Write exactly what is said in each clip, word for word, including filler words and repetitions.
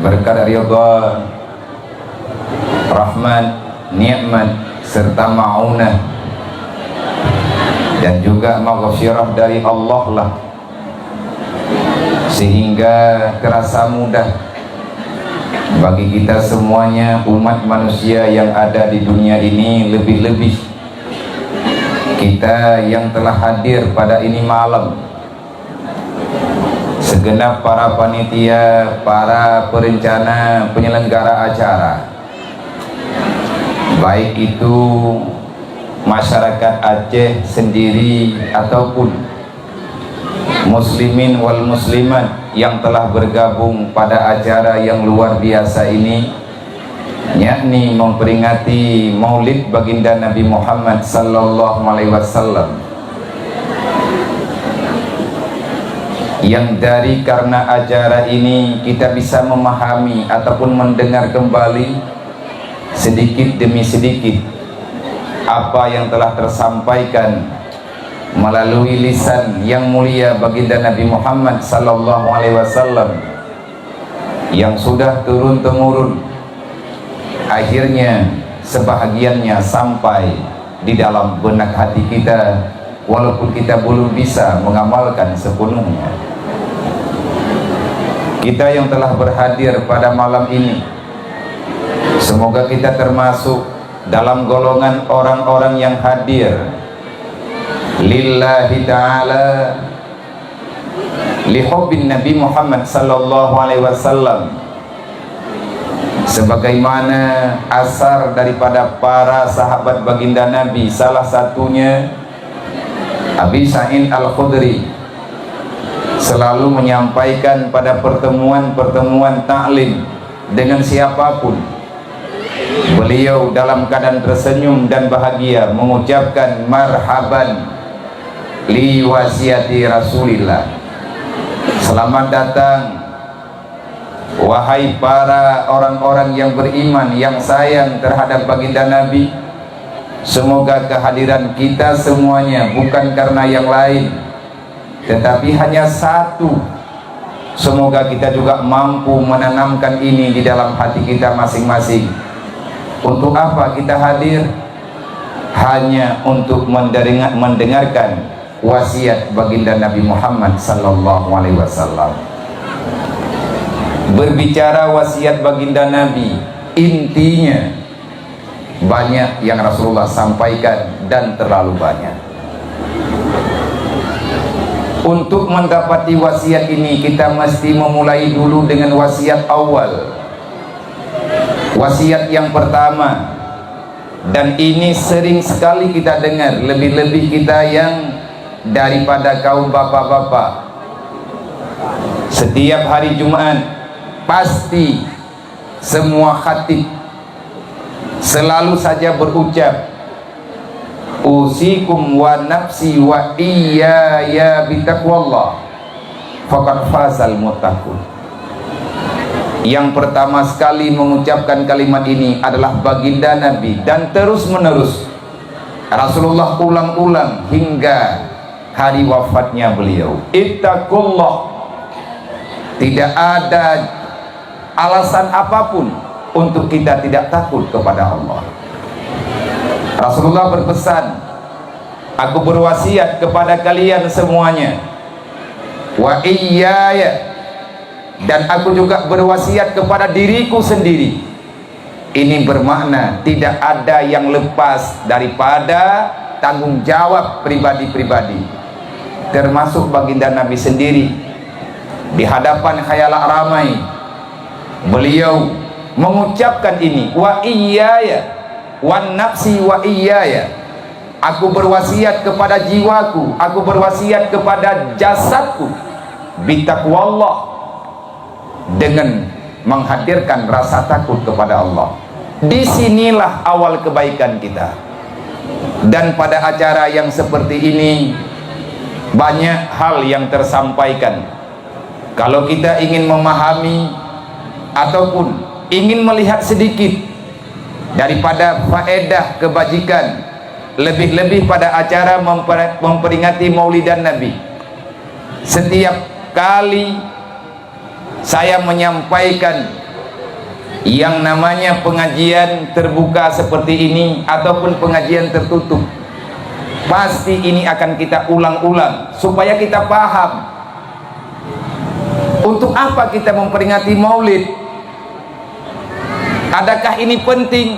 Berkat ridha, rahmat, nikmat, serta maunah, dan juga maghfirah dari Allah lah, sehingga terasa mudah bagi kita semuanya, umat manusia yang ada di dunia ini, lebih-lebih kita yang telah hadir pada ini malam, segenap para panitia, para perencana, penyelenggara acara, baik itu masyarakat Aceh sendiri ataupun muslimin wal muslimat yang telah bergabung pada acara yang luar biasa ini, yakni memperingati Maulid Baginda Nabi Muhammad sallallahu alaihi wasallam. Yang dari karena acara ini kita bisa memahami ataupun mendengar kembali sedikit demi sedikit apa yang telah tersampaikan melalui lisan yang mulia Baginda Nabi Muhammad sallallahu alaihi wasallam yang sudah turun temurun, akhirnya sebahagiannya sampai di dalam benak hati kita, walaupun kita belum bisa mengamalkan sepenuhnya. Kita yang telah berhadir pada malam ini, semoga kita termasuk dalam golongan orang-orang yang hadir lillahi ta'ala, lihubbin Nabi Muhammad sallallahu alaihi wasallam, sebagaimana asar daripada para sahabat Baginda Nabi, salah satunya Abi Sa'id Al-Khudri, selalu menyampaikan pada pertemuan-pertemuan taklim dengan siapapun, beliau dalam keadaan tersenyum dan bahagia mengucapkan, "Marhaban li wasiati Rasulillah." Selamat datang, wahai para orang-orang yang beriman, yang sayang terhadap Baginda Nabi. Semoga kehadiran kita semuanya bukan karena yang lain, tetapi hanya satu. Semoga kita juga mampu menanamkan ini di dalam hati kita masing-masing. Untuk apa kita hadir? Hanya untuk mendengar-, mendengarkan wasiat Baginda Nabi Muhammad sallallahu alaihi wasallam. Berbicara wasiat Baginda Nabi, intinya banyak yang Rasulullah sampaikan dan terlalu banyak. Untuk mendapati wasiat ini, kita mesti memulai dulu dengan wasiat awal. Wasiat yang pertama, dan ini sering sekali kita dengar, lebih-lebih kita yang daripada kaum bapak-bapak. Setiap hari Jumat, pasti semua khatib selalu saja berucap, "Usikum wa nafsi wa iyaya bitaqwallah, faqad fazal muttaqun." Yang pertama sekali mengucapkan kalimat ini adalah Baginda Nabi, dan terus-menerus Rasulullah ulang-ulang hingga hari wafatnya beliau. Ittaqullah. Tidak ada alasan apapun untuk kita tidak takut kepada Allah. Rasulullah berpesan, "Aku berwasiat kepada kalian semuanya, wa iyaya, dan aku juga berwasiat kepada diriku sendiri." Ini bermakna tidak ada yang lepas daripada tanggung jawab pribadi-pribadi, termasuk Baginda Nabi sendiri. Di hadapan khayalak ramai, beliau mengucapkan ini, "Wa iyaya, wan nafsi wa iyaya." Aku berwasiat kepada jiwaku, aku berwasiat kepada jasadku, bitaqwallah, dengan menghadirkan rasa takut kepada Allah. Di sinilah awal kebaikan kita. Dan pada acara yang seperti ini, banyak hal yang tersampaikan. Kalau kita ingin memahami ataupun ingin melihat sedikit daripada faedah kebajikan, lebih-lebih pada acara memper-, memperingati Maulidan Nabi, setiap kali saya menyampaikan Yang namanya pengajian terbuka seperti ini ataupun pengajian tertutup, pasti ini akan kita ulang-ulang supaya kita paham. Untuk apa kita memperingati Maulid? Adakah ini penting?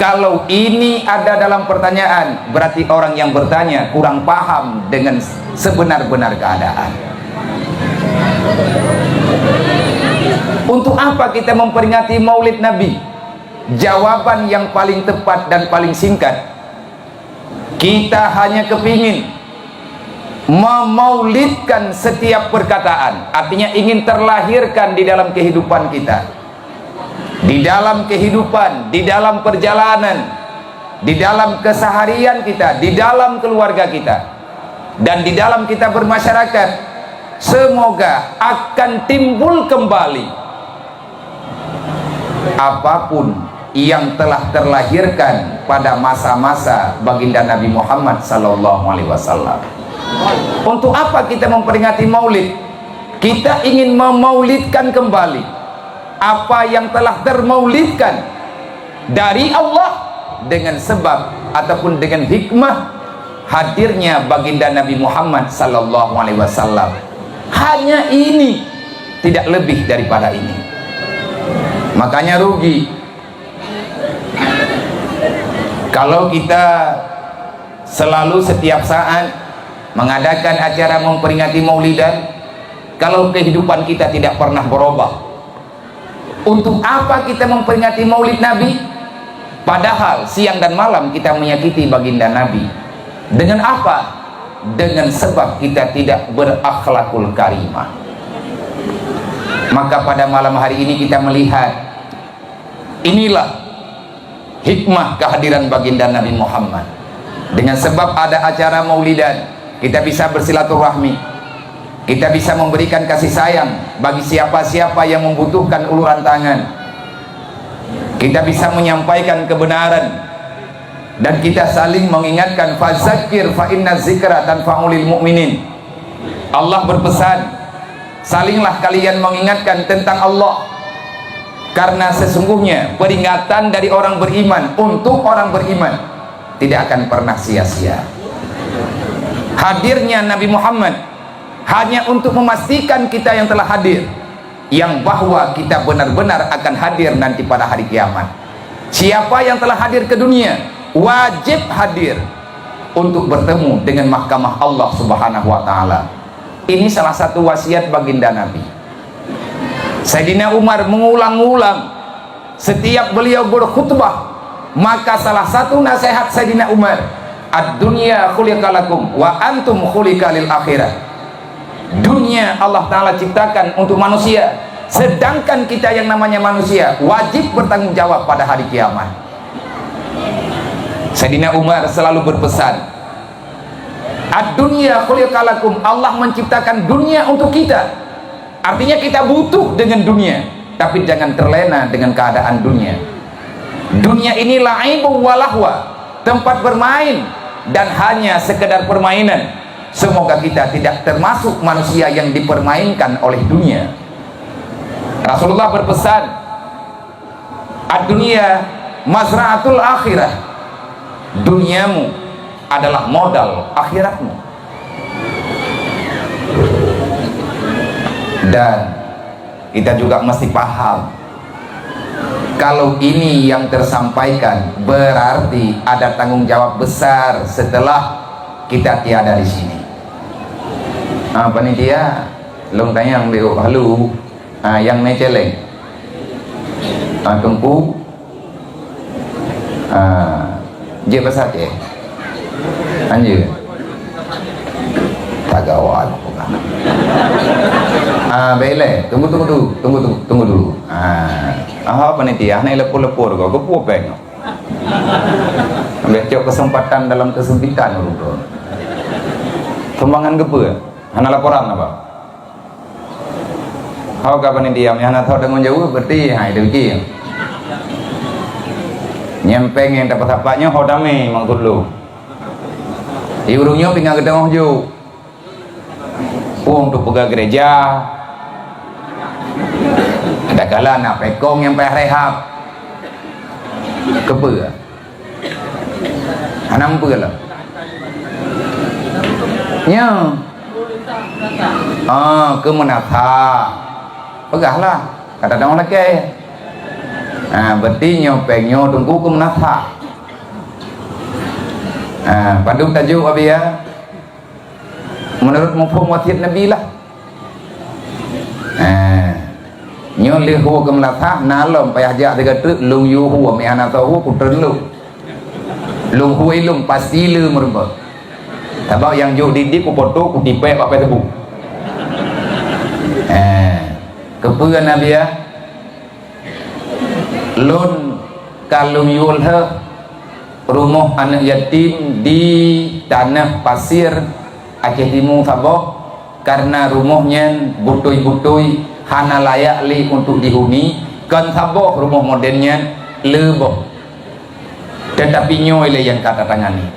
Kalau ini ada dalam pertanyaan, berarti orang yang bertanya kurang paham dengan sebenar-benar keadaan. Untuk apa kita memperingati Maulid Nabi? Jawaban yang paling tepat dan paling singkat, kita hanya kepingin memaulidkan setiap perkataan, artinya ingin terlahirkan di dalam kehidupan kita, di dalam kehidupan, di dalam perjalanan, di dalam keseharian kita, di dalam keluarga kita, dan di dalam kita bermasyarakat. Semoga akan timbul kembali apapun yang telah terlahirkan pada masa-masa Baginda Nabi Muhammad sallallahu alaihi wasallam. Untuk apa kita memperingati Maulid? Kita ingin memaulidkan kembali apa yang telah termaulidkan dari Allah dengan sebab ataupun dengan hikmah hadirnya Baginda Nabi Muhammad sallallahu alaihi wasallam. Hanya ini, tidak lebih daripada ini. Makanya rugi kalau kita selalu setiap saat mengadakan acara memperingati Maulidan, kalau kehidupan kita tidak pernah berubah. Untuk apa kita memperingati Maulid Nabi? Padahal siang dan malam kita menyakiti Baginda Nabi. Dengan apa? Dengan sebab kita tidak berakhlakul karimah. Maka pada malam hari ini kita melihat, inilah hikmah kehadiran Baginda Nabi Muhammad. Dengan sebab ada acara Maulidan, kita bisa bersilaturahmi, kita bisa memberikan kasih sayang bagi siapa-siapa yang membutuhkan uluran tangan, kita bisa menyampaikan kebenaran, dan kita saling mengingatkan, "Fazakir fa inna zikra tanfa'ulil mu'minin." Allah berpesan, "Salinglah kalian mengingatkan tentang Allah, karena sesungguhnya peringatan dari orang beriman untuk orang beriman tidak akan pernah sia-sia." Hadirnya Nabi Muhammad hanya untuk memastikan kita yang telah hadir, yang bahwa kita benar-benar akan hadir nanti pada hari kiamat. Siapa yang telah hadir ke dunia, wajib hadir untuk bertemu dengan mahkamah Allah Subhanahu wa Ta'ala. Ini salah satu wasiat Baginda Nabi. Saidina Umar mengulang-ulang, setiap beliau berkhutbah, maka salah satu nasihat Saidina Umar, "Ad-dunya khuliqa lakum wa antum khuliqa lil akhirah." Dunia Allah Ta'ala ciptakan untuk manusia, sedangkan kita yang namanya manusia wajib bertanggung jawab pada hari kiamat. Saidina Umar selalu berpesan, "Ad-dunya khuliqa lakum." Allah menciptakan dunia untuk kita. Artinya kita butuh dengan dunia, tapi jangan terlena dengan keadaan dunia. Dunia ini la'ibu wa lahwa, tempat bermain dan hanya sekedar permainan. Semoga kita tidak termasuk manusia yang dipermainkan oleh dunia. Rasulullah berpesan, "Ad-dunya mazra'atul akhirah." Duniamu adalah modal akhiratmu. Dan kita juga mesti paham, kalau ini yang tersampaikan, berarti ada tanggung jawab besar setelah kita tiada di sini. Ah, panitia, lôn tanyong di halu, ah, nyang meuceleng. Ah, Teungku, ah, jeuet basa Aceh. Anjir. Tagawa. Ah, bèk lé. Tunggu, tunggu dulu. Tunggu, tunggu, tunggu dulu. Ah, aha panitia, hana lepor-lepor ko, geupeu péng. Ambil cok kesempatan dalam kesempitan, ureueng. Sumbangan geupeu. Hana laporan apa? Ho ka panitia, meunyo hana tho tanggung jaweueb, berarti, ha, itu pikir. Nyang péng nyang tapat-tapat nyoe ho damé maksud lôn. Di ureueng nyoe pingan geuteungoh jok. Peue untuk peugah gereja. Ada Galak na pekong nyang payah rehab. Keupeue? Hana meupeue lom. Nyo. Ah, keu meunasah. Peugahlah. Kata dong lakée. Ah, berarti nyoe péng nyoe teungku keu meunasah. Ah, padub tajok Abi ya. Meunurot muphom wasiet Nabi lah. Ha. Nyoe lheueh hue keu meulasah, na lom payah jak sigoe treuk, lôn yue hue, meuhana soe hue, kutreun lôn. Lôn hue lôn, pasti le meurumpok. Sabab nyang jok didik kupoto, kutipék bak Facebook. Ha. Keupeue Nabi ya? Lôn ka lôn yue lheueh rumoh aneuëk yatim di Tanah Pasir, Aceh Timu saboh, karena rumoh nyan beutôi-beutôi hana layak lé untuk dihuni, kon saboh rumoh modern nyan, le boh. Tetapi nyoe lé nyang ka tatangani.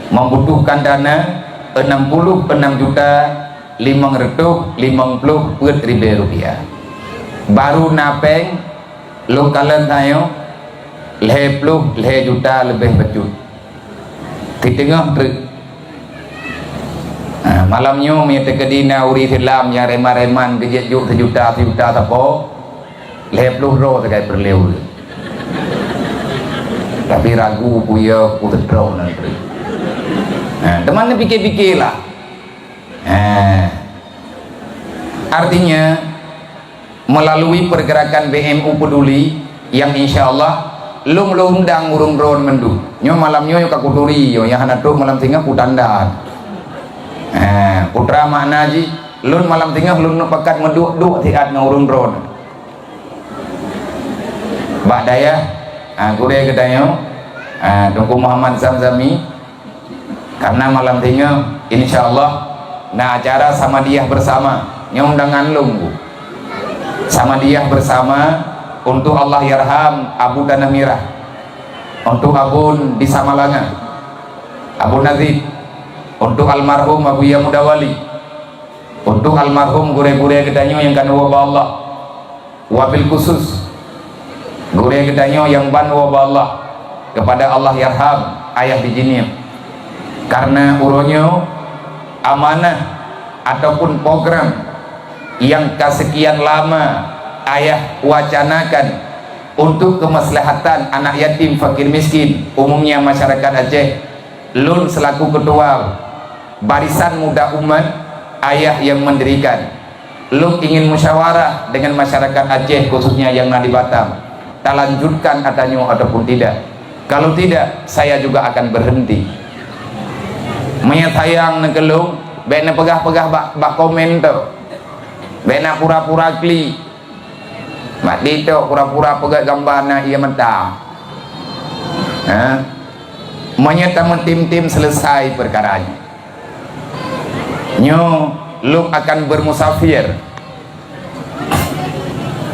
Membutuhkan dana enam puluh enam juta limong reutôh limong ploh peuet ribée rupiah. Baru na péng lôn kalon tanyoe lhée ploh lhée juta leubeh bacut. Siteungoh treuk. Ha, malam nyoe meunyoe teukeudi na ureuëng Islam nyang reman-reman geujok-jok seujuta, seujuta sapo, lhée ploh droe sagai peureulée ureuëng. Tapi ragu peue ya, peue droe nan treuk. Ha, teuma neupike-pike lah. Ha. Artinya, melalui pergerakan B M U Peduli yang insya Allah lôn lôn undang ureuëng droen mandum. Nyoe malam nyoe ka kuturi, nyoe nyang hana trok malam singoh kutanda. Ha, putra makna jih, lôn malam singoh lôn pakat meuduek-duek siat ngon ureuëng droen. Bak dayah, ha, gurée geutanyoe, ha, Teungku Muhammad Zamzami, karena malam singoh, insya Allah, na acara Samadiyah bersama, nyoe undangan lôn, Bu. Samadiyah bersama untuk Allahyarham Abu Tanah Mirah, untuk Abun di Samalanga, Abu Nazib, untuk almarhum Abuya Mudawali, untuk almarhum gurée-gurée geutanyoe nyang ka neuwoe bak Allah. Wabil khusus, gurée geutanyoe nyang ban woe bak Allah, kepada Allahyarham Ayah di Jeunieb. Karena uroe nyoe amanah ataupun program nyang ka sekian lama Ayah wacanakan untuk kemaslahatan anak yatim fakir miskin, umumnya masyarakat Aceh, lôn selaku ketua Barisan Muda Umat, Ayah yang mendirikan. Lôn ingin musyawarah dengan masyarakat Aceh, khususnya yang na di Batam, talanjutkan ata nyoe ataupun tidak. Kalau tidak, saya juga akan berhenti. Meunyoe sayang neuh keu lôn, bék neupeugah-peugah bak, bak komen tu. Bék na pura-pura klik. Bak TikTok pura-pura peugah gambar na ie mata. Ha? Meunyoe tameutim-tim selesai perkara nyoe. Nyoe lôn akan bermusafir.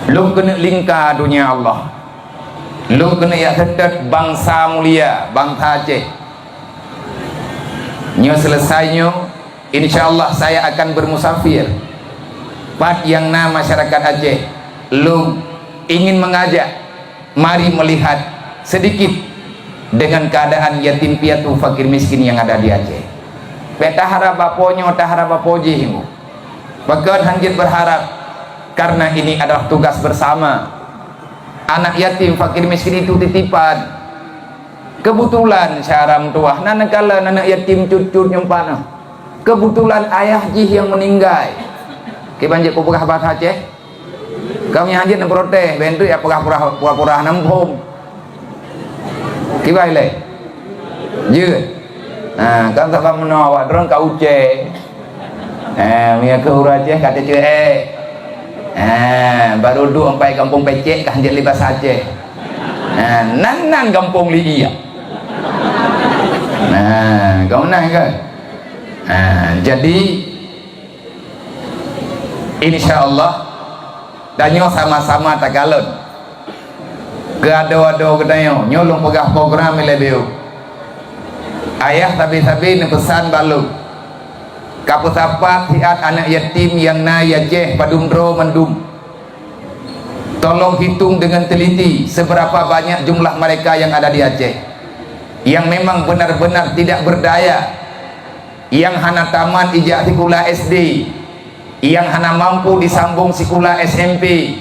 Lôn keuneuk lingka donya Allah. Lôn keuneuk jak seutôt bansa mulia, bansa Aceh. Nyoe selesai nyoe, insya Allah saya akan bermusafir. Pat nyang na masyarakat Aceh, lôn ingin mengajak mari melihat sedikit dengan keadaan yatim piatu fakir miskin yang ada di Aceh. Bék taharab bak po nyoe, taharab bak po jih. Pakon hanjeuet berharap, karena ini adalah tugas bersama. Anak yatim fakir miskin itu titipan. Kebetulan syara meutuwah na neukalon aneuk yatim cut-cut nyang pat nyoe. Kebetulan ayah jih nyang meuninggai. Kiban jeuet kupeugah bahasa Aceh. Kami hanjeuet neuprotes, bentuk ya peugah pura-pura hana muphom. Kiban ilée? Jeuet. Ha, kan sabab meunoe awak droen ka ucée. Ha, meunyoe keu ureuëng Aceh ka teuceuek. Ha, baru duek sampai gampông Pecek ka hanjeuet lé bahasa Aceh. Ha, nan-nan gampông li iya. Ha, kau menang kan? Ha, jadi insya Allah tanyoe sama-sama takalon. Keu adoe-adoe geutanyoe, nyoe lôn peugah program ilée biôh. Ayah sabe-sabe neupeusan bak lôn, ka peusapat siat aneuk yatim nyang na i Aceh padum droe mandum. Tolong hitung dengan teliti seberapa banyak jumlah mereka yang ada di Aceh yang memang benar-benar tidak berdaya, yang hana tamat ijak sikula S D, yang hana mampu disambung sikula S M P,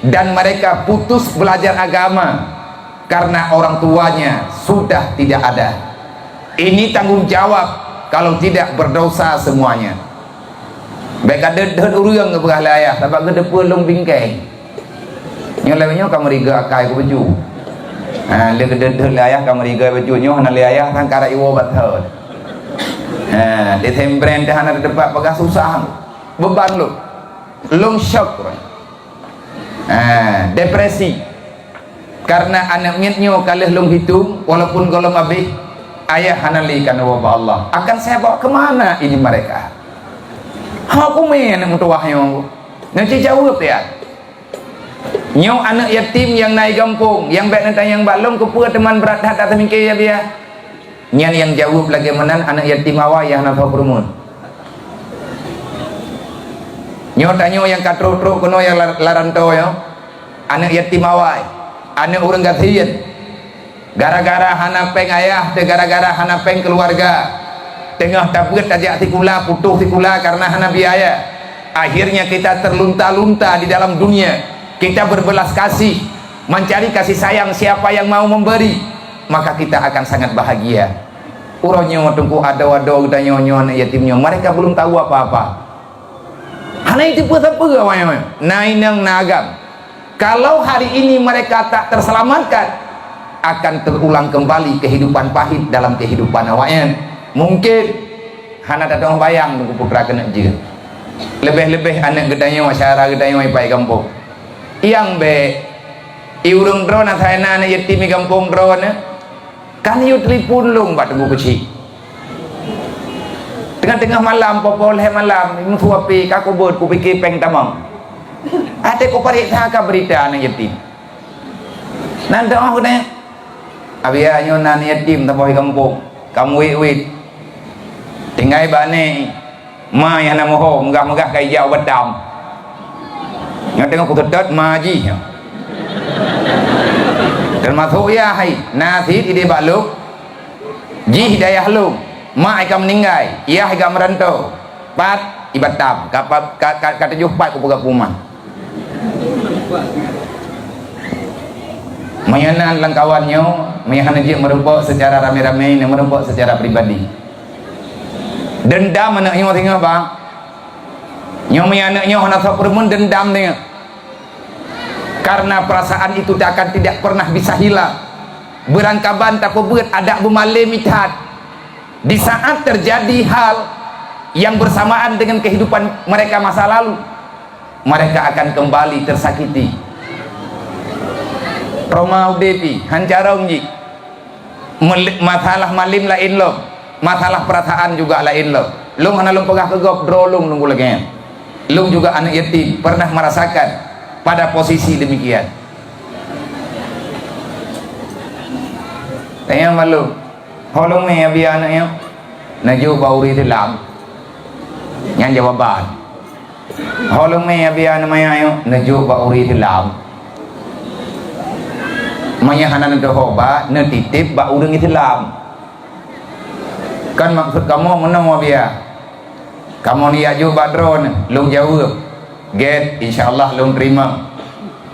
dan mereka putus belajar agama karena orang tuanya sudah tidak ada. Ini tanggung jawab, kalau tidak berdosa semuanya. Bèk ka deuet-deuet ureueng geupeugah lé ayah, sabab geuteupeue lôn bingkai. Nyoe lagèe nyoe ka meuriga akai keu baju. Ha, lé geudeuet-deuet lé ayah ka meuriga baju nyoe hana lé ayah sang karat iwoe bak thon. Ha, di sembren teuh hana teupat peugah susah. Beban lôn. Lôn syok. Ha, depresi. Karena aneuk miet nyoe ka lheueh lôn hitung, walaupun gohlom abéh, ayah hana lé ka neuwoe bak Allah. Akan saya bawa ke mana ini mereka? Ho kumé aneuk meutuwah nyoe? Neuci jaweueb ya. Nyoe aneuk yatim nyang na i gampông, nyang bèk neutanyong bak lôn keupeue teuma brat that tateumingke ya biya. Nyan nyang jaweueb lagèe meunan aneuk yatim awai nyang hana soe peureumeun. Nyoe tanyoe nyang ka trok-trok keunoe nyang la-, laranto nyoe, aneuk yatim awai, aneuk ureueng gasien. Gara-gara hana péng ayah, gara-gara hana péng keuluwarga, teungoh tabeuet tajak sikula, putôh sikula karena hana biaya. Akhirnya kita terlunta-lunta di dalam dunia. Kita berbelas kasih, mencari kasih sayang siapa yang mau memberi, maka kita akan sangat bahagia. Uroe nyoe teungku adoe-adoe geutanyoe nyoe aneuk yatim nyoe, mereka belum tahu apa-apa. Hana jiteupeue sapeue awaknyan. Na inong na agam. Kalau hari ini mereka tak terselamatkan, akan terulang kembali kehidupan pahit dalam kehidupan awaknyan. Mungkin hana tateubayang teungku putra keuneuk jeuet. Leubeh-leubeh aneuk geutanyoe, syedara geutanyoe ipai gampông. Nyang bèk, i ureueng droeneuh asai na aneuk yatim i gampông droeneuh, kan yue telepon lôn bak Teungku Keuchik. Teungoh-teungoh malam, poh-poh lhèe malam, meusuapi ka kubeuet, kupike péng tamong. Até kupareksa ka beurita aneuk yatim. Nan teuoh geutanyoe, "Abiya, nyoe na aneuk yatim saboh i gampông, ka meuwét-wét. Tinggai bak aneuk." Ma nyang hana meuho, meugah-meugah ka ijak u Batam. Nyang teungoh kuseutôt ma jih nyoe. Teumasok yah hai, na cit idéh bak lôn. Jih dayah lôn, ma ka meuninggai, yah ka meuranto. Pat i Batam, ka, ka, ka, ka tujoh pat kupeugah peue ma. Meunyoe na lam kawan nyoe, meunyoe hana jeuet meureumpok seucara ramé-ramé, na meureumpok seucara pribadi. Dendam aneuk nyoe singoh, bang. Nyoe meunyoe aneuk nyoe hana soe peureumeun, dendam singoh. Karena perasaan itu akan tidak pernah bisa hilang. Beurangkaban tapeubeuet adak beumalém that. Di saat terjadi hal yang bersamaan dengan kehidupan mereka masa lalu, mereka akan kembali tersakiti. Trauma udép pih, han carông jih. Mel-, masalah malém laén lom, masalah perasaan juga laén lom. Lôn hana lôn peugah keu gob, droe lôn nunggu lagèe nyan. Lôn juga aneuk yatim, pernah merasakan pada posisi demikian. Tanyong bak lôn, "Ho lôn mé Abiya aneuk nyoe?" "Neujok bak ureueng Islam." Nyan jawaban. "Ho lôn mé Abiya aneuk maya nyoe?" "Neujok bak ureueng Islam." Maya hana neutoh ho bak, neutitép bak ureueng Islam. Kan maksud kamoe meunoe, Abiya. Kamoe neujak jok bak droeneuh, lôn jaweueb. Gét, insya Allah lôn teurimong.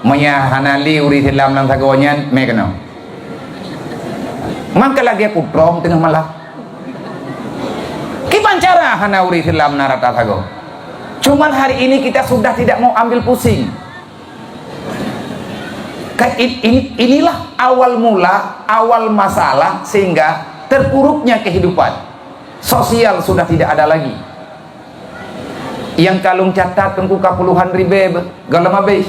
Meunyo hana lé ureueng Islam lam sagoe nyan, mé keunoe. Maka lagèe putrong teungoh malam. Kiban cara hana ureueng Islam na rata sagoe. Cuman hari ini kita sudah tidak mau ambil pusing. Ka-, in-, in-, inilah awal mula, awal masalah sehingga terpuruknya kehidupan. Sosial sudah tidak ada lagi. Nyang ka lôn catat teungku ka puluhan ribèe beuh, gohlom abéh.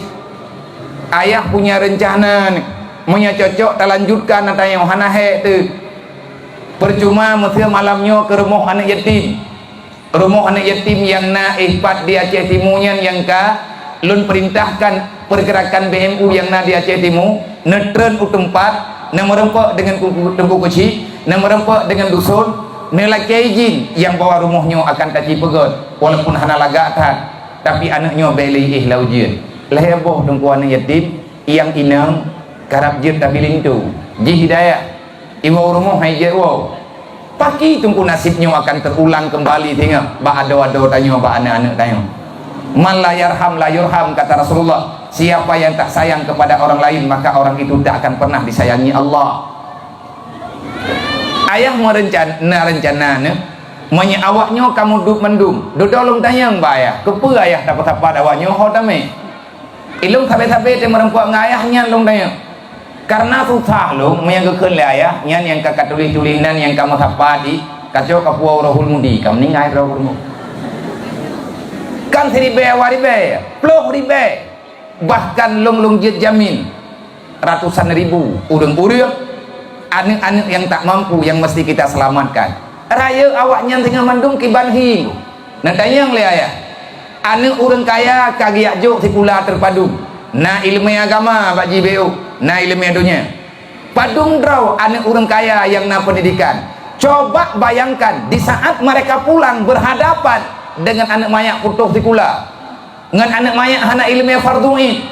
Ayah punya rencana ni, meunyo cocok talanjutkan ata nyoe hana hék teuh. Percuma meuseu malam nyoe keu rumoh aneuk yatim. Rumoh aneuk yatim nyang na éh pat di Aceh Timu nyan nyang ka lôn peurintahkan pergerakan B M U nyang na di Aceh Timu, neutreun u teumpat, neumeurumpok deungon Teungku, Teungku Keuchik, neumeurumpok deungon dusun, neulakèe idhin nyang bahwa rumoh nyoe akan taci peugöt, walaupun hana lagak that, tapi aneuk nyoe bèk lé éh lam ujeuen. Lhèe boh teungku aneuk yatim nyang inong karab jeuet tabi linto. Jih hidayah. Iwoe rumoh hai jeuet woe. Paki teungku nasib nyoe akan teurulang keumbali singoh bak adoe-adoe tanyoe, bak aneuk-aneuk tanyoe. "Man la yarham la yurham," kata Rasulullah. Siapa yang tak sayang kepada orang lain, maka orang itu tak akan pernah disayangi Allah. Ayah meurencana, na rencana nyoe, meunyoe awak nyoe ka meuduek mandum, dudoe lôn tanyong bak ayah, keupeue ayah tapeusapat awak nyoe ho tamè? Ilôn sabe-sabe teumeureumpok ngon ayah nyan lôn tanyong. Kareuna susah lôn, meunyoe geukheun lé ayah, nyan nyang ka, ka tuléh-tuléh nan nyang ka meusapat di, ka cok ka puwoe Rohul Mudi, ka meuninggai Rohul Mudi. Kan siribèe awak ribèe, ploh ribèe. Bahkan lôn, lôn jeuet jamin, ratusan ribu ureueng-ureueng, aneuk-aneuk nyang tak mampu nyang meusti kita seulamatkan. Rayeuk awaknyan singoh mandum kiban hi. Neutanyong lé ayah, aneuk ureueng kaya ka geujak jok sikula teupadum, na ileumèe agama bak jih beu, na ileumèe donya. Padum droe aneuk ureueng kaya nyang na peundidikan. Coba bayangkan, di saat mereka pulang berhadapan dengan aneuk manyak putôh sikula. Ngon aneuk manyak hana ileumèe fardhu ain,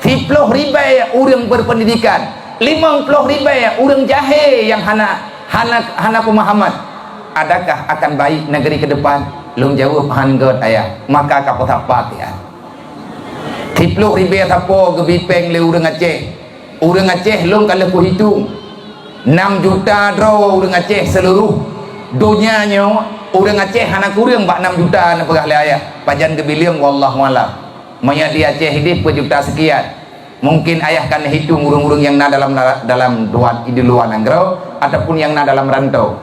siploh ribèe ureueng berpendidikan, limong ploh ribèe ureueng jahé nyang hana, hana, hana peumahaman. Adakah akan baik negeri ke depan? Lôn jaweueb, "Han gèt, Ayah." Maka ka peusapat, ya. Siploh ribèe sapo geubi pèng lé ureueng Aceh. Ureueng Aceh lôn ka lheueh kuhitong, nam juta droe ureueng Aceh seuluruh donya nyoe, ureueng Aceh hana kureueng bak nam juta neupeugah lé Ayah. Pajan geubileueng, wallahu alam. Meunyoe di Aceh idéh peuet juta seukian, mungkin Ayah ka neuhitong ureueng-ureueng nyang na dalam, dalam luwa, di luwa nanggroe ataupun nyang na dalam rantau.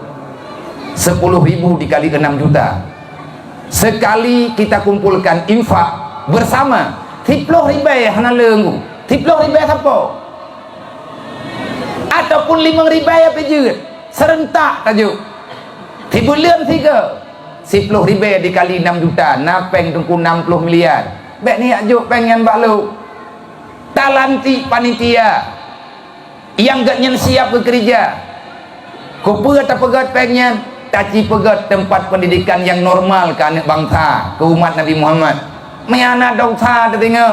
Sepuluh ribu dikali enam juta. Sekali kita kumpulkan infak bersama, siploh ribèe hana leueng, siploh ribèe sapo. Ataupun limong ribèe pih jeuet, serentak tajok. Sibuleuen sigoe, siploh ribèe dikali enam juta, na pèng teungku enam ploh miliar. Bèk neujak jok pèng nyan bak lôn. Talantik panitia nyang geuhnyan siap geukeurija. Keupeue tapeugèt pèng nyan? Taci peugèt teumpat peundidikan nyang normal keu aneuk bansa, keu umat Nabi Muhammad. Meuhana desya tadeungö.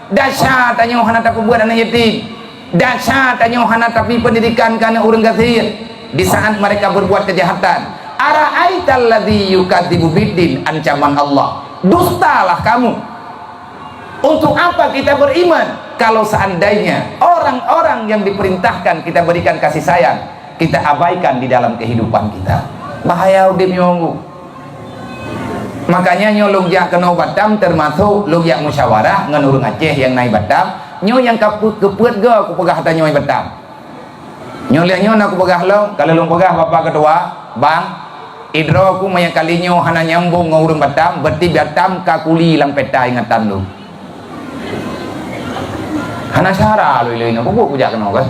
Desya tanyoe hana tapeubuet aneuk yatim. Desya tanyoe hana tabi peundidikan keu aneuk ureueng gasien di saat mereka berbuat kejahatan. Ara'aital ladzi yukadzibu biddin, ancaman Allah. Dustalah kamu. Untuk apa kita beriman kalau seandainya orang-orang yang diperintahkan kita berikan kasih sayang, kita abaikan di dalam kehidupan kita? Bahaya udép nyoe. Makanya nyoe lôn jak keunoe Batam, termasuk lôn jak musyawarah ngon ureueng Aceh nyang na i Batam. Nyoe nyang ka pu-, keupeuet goe kupeugah tanyoe i Batam. Nyoe lheueh nyoe na kupeugah lom, ka lheueh lôn peugah Bapak Ketua, bang, idroe ku meunyoe kali nyoe hana nyambong ngon ureueng Batam, berarti Batam ka kuli lam peta ingatan lôn. Hana syara lôn ilée nyoe, peue kujak keunoe kan?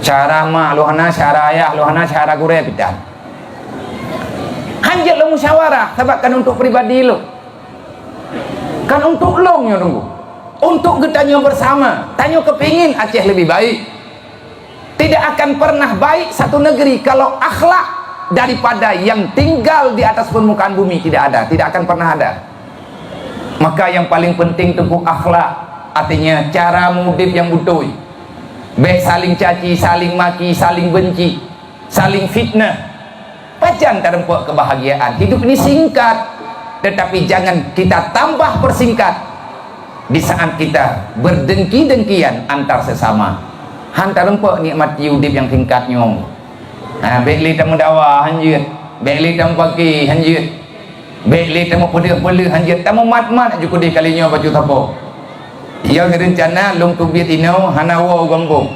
Syara mak lôn hana, syara ayah lôn hana, syara gurée pih tan. Han jeuet lôn musyawarah, sabab kan untuk pribadi lôn. Kan untuk lôn nyoe tunggu. Untuk geutanyoe bersama, tanyoe kepingin Aceh lebih baik. Tidak akan pernah baik satu negeri kalau akhlak daripada yang tinggal di atas permukaan bumi tidak ada, tidak akan pernah ada. Maka yang paling penting teungku akhlak, artinya cara mudép yang beutôi. Bèk saling caci, saling maki, saling benci, saling fitnah. Pajan tareumpok kebahagiaan? Hidup ini singkat, tetapi jangan kita tambah persingkat di saat kita berdengki-dengkian antar sesama. Han tareumpok nikmati udép nyang singkat nyoe. Ha, bèk lé tameudawa han jeuet, bèk lé tameupake han jeuet, bèk lé tameupeudeuh-peuleuh han jeuet, tameumat-mat ju keudeh kali nyoe bacut sapo. Nyang reuncana lôn teubiet inoe hana woe u gampông.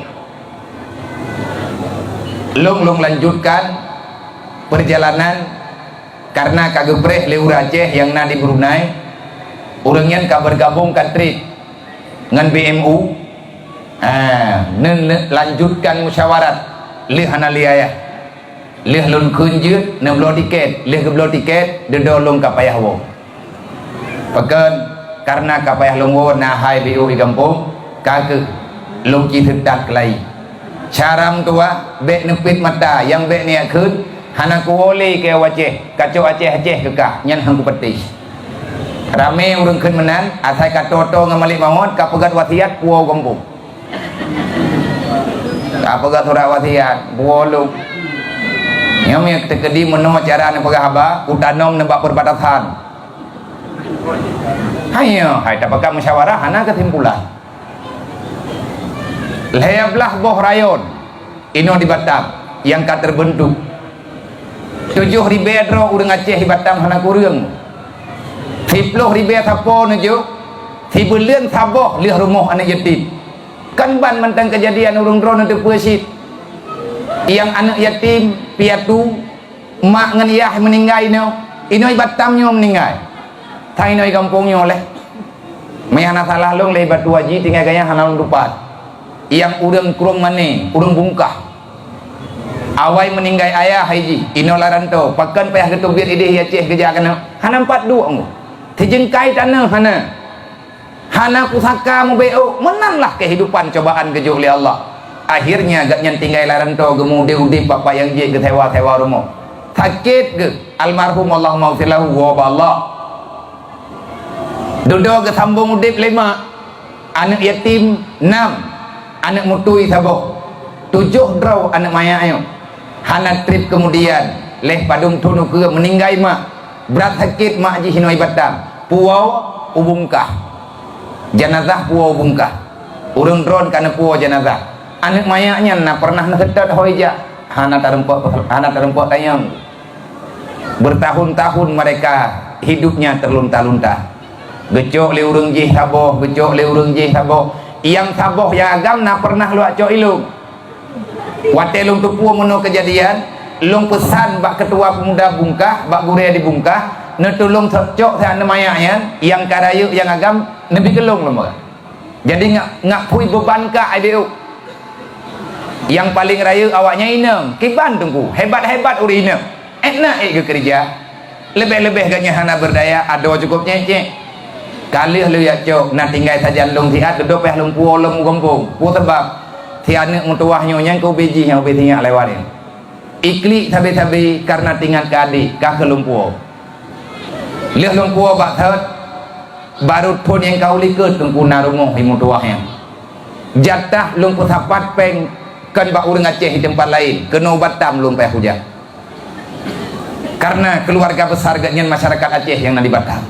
Lôn, lôn lanjutkan perjalanan karena ka geupreh lé ureueng Aceh nyang na di Brunei. Ureueng nyan ka bergabung ka trip ngon B M U. Ha, neu-, neu-, lanjutkan musyawarat lheueh hana lé Ayah. Lheueh lôn kheun jeuet, neubloe tiket. Lheueh geubloe tiket, dudoe lôn ka payah woe. Pakon? Karena ka payah lôn woe na hai B O i gampông, ka keuh lôn ci seutat keulayi. Cara meutuwah, bèk neupit mata, nyang bèk neujak kheun, hana kuwoe lé keu Aceh, kacok Aceh-Aceh keu kah, nyan han kupatéh. Ramé ureuëng kheun meunan, asai ka toe-toe ngon Malék Mawöt, ka peugöt wasiat puwoe gampông. Ka peugöt surat wasiat puwoe lom. Nyoe meukeudi meunoe cara neupeugah haba, kutanom nibak peubatasan. Hai nyoe, hai tapakat musyawarah hana keusimpulan. Lhée blaih boh rayon inoe di Batam nyang ka teubeuntuk. Tujoh ribée droe ureuëng Aceh di Batam hana kureueng. Siploh ribée sapo neujok, sibuleuen saboh lheueh rumoh aneuëk yatim. Kan ban mantong keujadian ureuëng droe neuteupeue cit. Nyang aneuëk yatim, piatu, mak ngon yah meuninggai inoe, inoe Batam nyoe meuninggai. Tan inoe gampông nyoe lé. Meuhana salah lôn lé batu haji tinggai gaya hana lôn tupat. Nyang ureuëng krueng mané, ureuëng bungkah. Awai meuninggai ayah hai jih, inoe Laranto, pakon payah geuteubiet idéh Aceh geujak keunoe. Hana empat duek nggu. Sijeungkai tanoh hana. Hana pusaka mubeuôk, meunan lah keuhidupan cobaan geujok lé Allah. Akhirnya gobnyan tinggai Laranto geumudé udép bak payang jih geusewa-sewa rumoh. Sakét geuh, almarhum Allahumma ghfir lahu wa ba Allah. Dudoe geusambong udép lé mak, aneuëk yatim nam, aneuëk mutui saboh, tujoh droe aneuëk manyak nyoe. Hana treb keumudian, lhée padum thon ukeue meuninggai mak, brat sakét mak jih inoe Batam, puwoe u bungkah. Janazah puwoe u bungkah. Ureuëng droe ka neupuwoe janazah. Aneuëk manyak nyan na pernah neuseutôt hôi jak, hana tarumpok, hana tarumpok tanyong. Bertahun-tahun mereka hidupnya terlunta-lunta. Geucok lé ureuëng jih saboh, geucok lé ureuëng jih saboh. Nyang saboh nyang agam na pernah lôn cok ilong. Watée lôn teupeue meunoe keujadian, lôn peusan bak keutua peumuda bungkah, bak gurée di bungkah, neutulông cok siat aneuëk manyak nyan, nyang ka rayeuk nyang agam neubi keu lôn lom. Jadi ngak, ngak phui beuban ka ai biôk. Nyang paleng rayeuk awaknyan inong, kiban teungku, hebat-hebat ureuëng inong. Ék na ék geukeureuja. Leubeh-leubeh gobnyan hana beurdaya, adoe cukôp cék-cék. Ka lheueh lôn jak cok, na tinggai sajan lôn siat, dudoe payah lôn puwoe lom u gampông. Peue sabab? Si aneuëk meutuwah nyoe nyang keu ubé jih nyang ubé sinyak lewat nyan. Iklik sabe-sabe kareuna teuingat keu adék, ka keu lôn puwoe. Lheueh lôn puwoe bak thot, barô thon nyang ka u likot teungku na rumoh i meutuwah nyan. Jatah lôn peusapat péng kon bak ureuëng Aceh di teumpat laén, keunoe u Batam lôn payah kujak. Kareuna keuluwarga besar gobnyan masyarakat Aceh nyang na di Batam.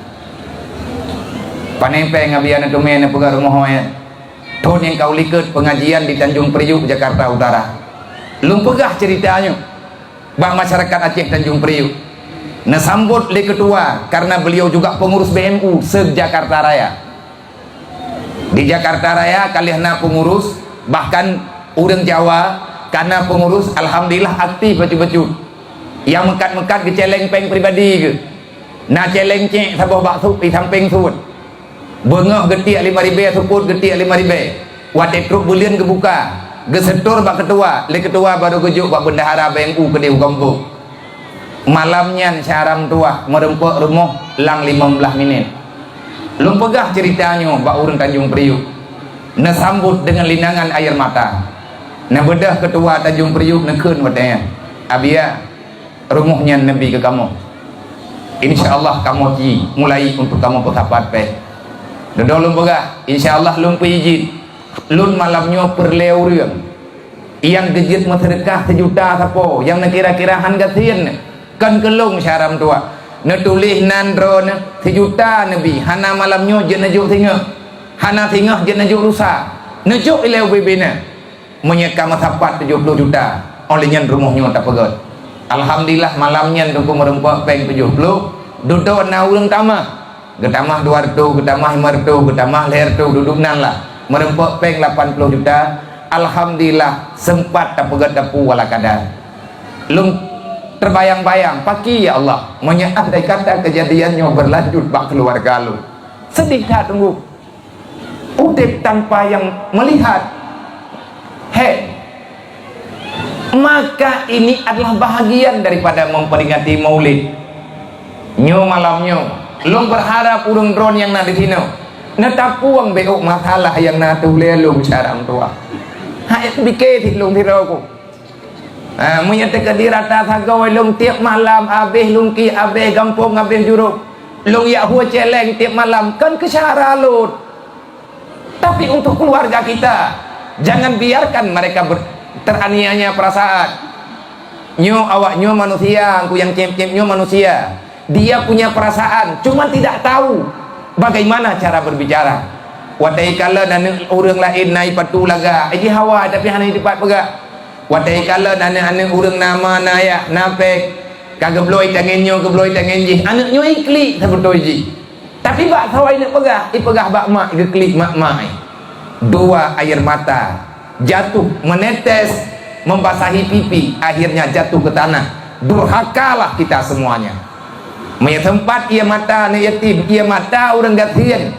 Pané péng Abiya neuteumé neupeugah rumoh nyan. Thon nyang ka u likot peungajian di Tanjong Priok, Jakarta Utara. Lôn peugah ceurita nyoe bak masyarakat Aceh Tanjong Priok. Neusambot lé keutua, kareuna beuliau juga peungurus B M U se-Jakarta Raya. Di Jakarta Raya ka lheueh na peungurus, bahkan ureuëng Jawa ka na peungurus, alhamdulillah aktif bacut-bacut. Nyang meukat-meukat geucéléng péng pribadi geuh. Na céléng cék saboh bak su-, di sampéng suet. Beungoh geutiek limong ribée, seupôt geutiek limong ribée. Watée trok buleuen geubuka, geuseutôt bak keutua, lé keutua barô geujok bak bendahara B M U keudeh u gampông. Malam nyan syedara meutuwah meurumpok rumoh lam limong blaih minét. Lôn peugah ceurita nyoe bak ureuëng Tanjong Priok. Neusambot deungon linangan air mata. Neubeudôh keutua Tanjong Priok neukheun watée nyan, "Abiya, rumoh nyan neubi keu kamoe. Insya Allah kamoe ci mulai untuk kamoe peusapat péng." Dudoe lôn peugah, "Insya Allah lôn peuijin. Lôn malam nyoe peureulée ureuëng nyang geujeuet meuseudeukah sijuta sapo nyang neukira-kira hán gasien, kon keu lôn syedara meutuwah. Neutuléh nan droeneuh sijuta neubi, hana malam nyoe jeuet neujok singoh, hana singoh jeuet neujok rusa. Neujok ilée ubé-bé na." Meunyoe ka meusapat tujoh ploh juta, óh lheueh nyan rumoh nyoe tapeugét. Alhamdulillah, malam nyan teungku meurumpok péng tujoh ploh, dudoe na ureuëng tamah. Geutamah dua reutôh, geutamah limong reutôh, geutamah lhée reutôh, dudoe nan lah. Meurumpok péng lapan ploh juta, alhamdulillah, seumpat tapeugét tapu wala kada. Lôn teubayang-bayang, paki ya Allah, meunyoe andai kata keujadian nyoe beulanjut bak keuluwarga lôn. Seudeh that teungku. Udeb tanpa nyang meulihat. He. Maka ini adalah bahagian daripada memperingati Maulid. Nyoe malam nyoe, lôn berharap ureuëng droeneuh nyang na di sinoe neutapueng bék masalah nyang na tuléh lôn syedara meutuwah. Hai pike di lôn sidroe ku. Ha, meunyoe teukeudi rata sagoe lôn tieb malam, abéh lungki, abéh gampông, abéh jurông. Lôn jak hue céléng tiep malam, kon keu syara lôn. Tapi untuk keluarga kita, jangan biarkan mereka ber-, teraniaya perasaan. Nyoe awak nyoe manusia, Teungku nyang cém-cém nyoe manusia. Dia punya perasaan, cuma tidak tahu bagaimana cara berbicara. Watée kalon aneuëk ureuëng laén na ipatu lagak, jihawa tapi hana dipat peugah. Watée kalon aneuëk-aneuëk ureuëng na ma, na yah, na péng, ka geubloe tangen nyoe, geubloe tangen jih, aneuëk nyoe iklik sabeutôi jih. Tapi bak sawa ineuëk peugah, ipeugah bak mak, geuklik mak-mak. Dua air mata jatuh menetes membasahi pipi, akhirnya jatuh ke tanah. Durhakalah kita semuanya. Meunyoe sempat ie mata aneuëk yatim, ie mata ureuëng gasien,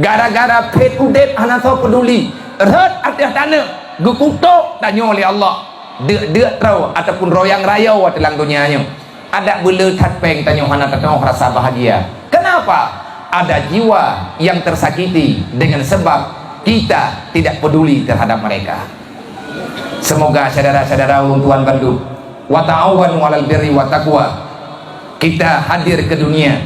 gara-gara phét udeb hana soe peuduli, rhot ateueh taneuk, geukutôk tanyoe lé Allah. Deuk-deuk troe ataupun royang rayoe ateueh lam donya nyoe. Adak beuleueh that péng tanyoe hana teutoh rasa bahagia. Kenapa? Ada jiwa yang tersakiti dengan sebab kita tidak peduli terhadap mereka. Semoga syedara-syedara ulôn tuan bandum, wa ta'awanu 'alal birri wa taqwa. Kita hadir ke dunia,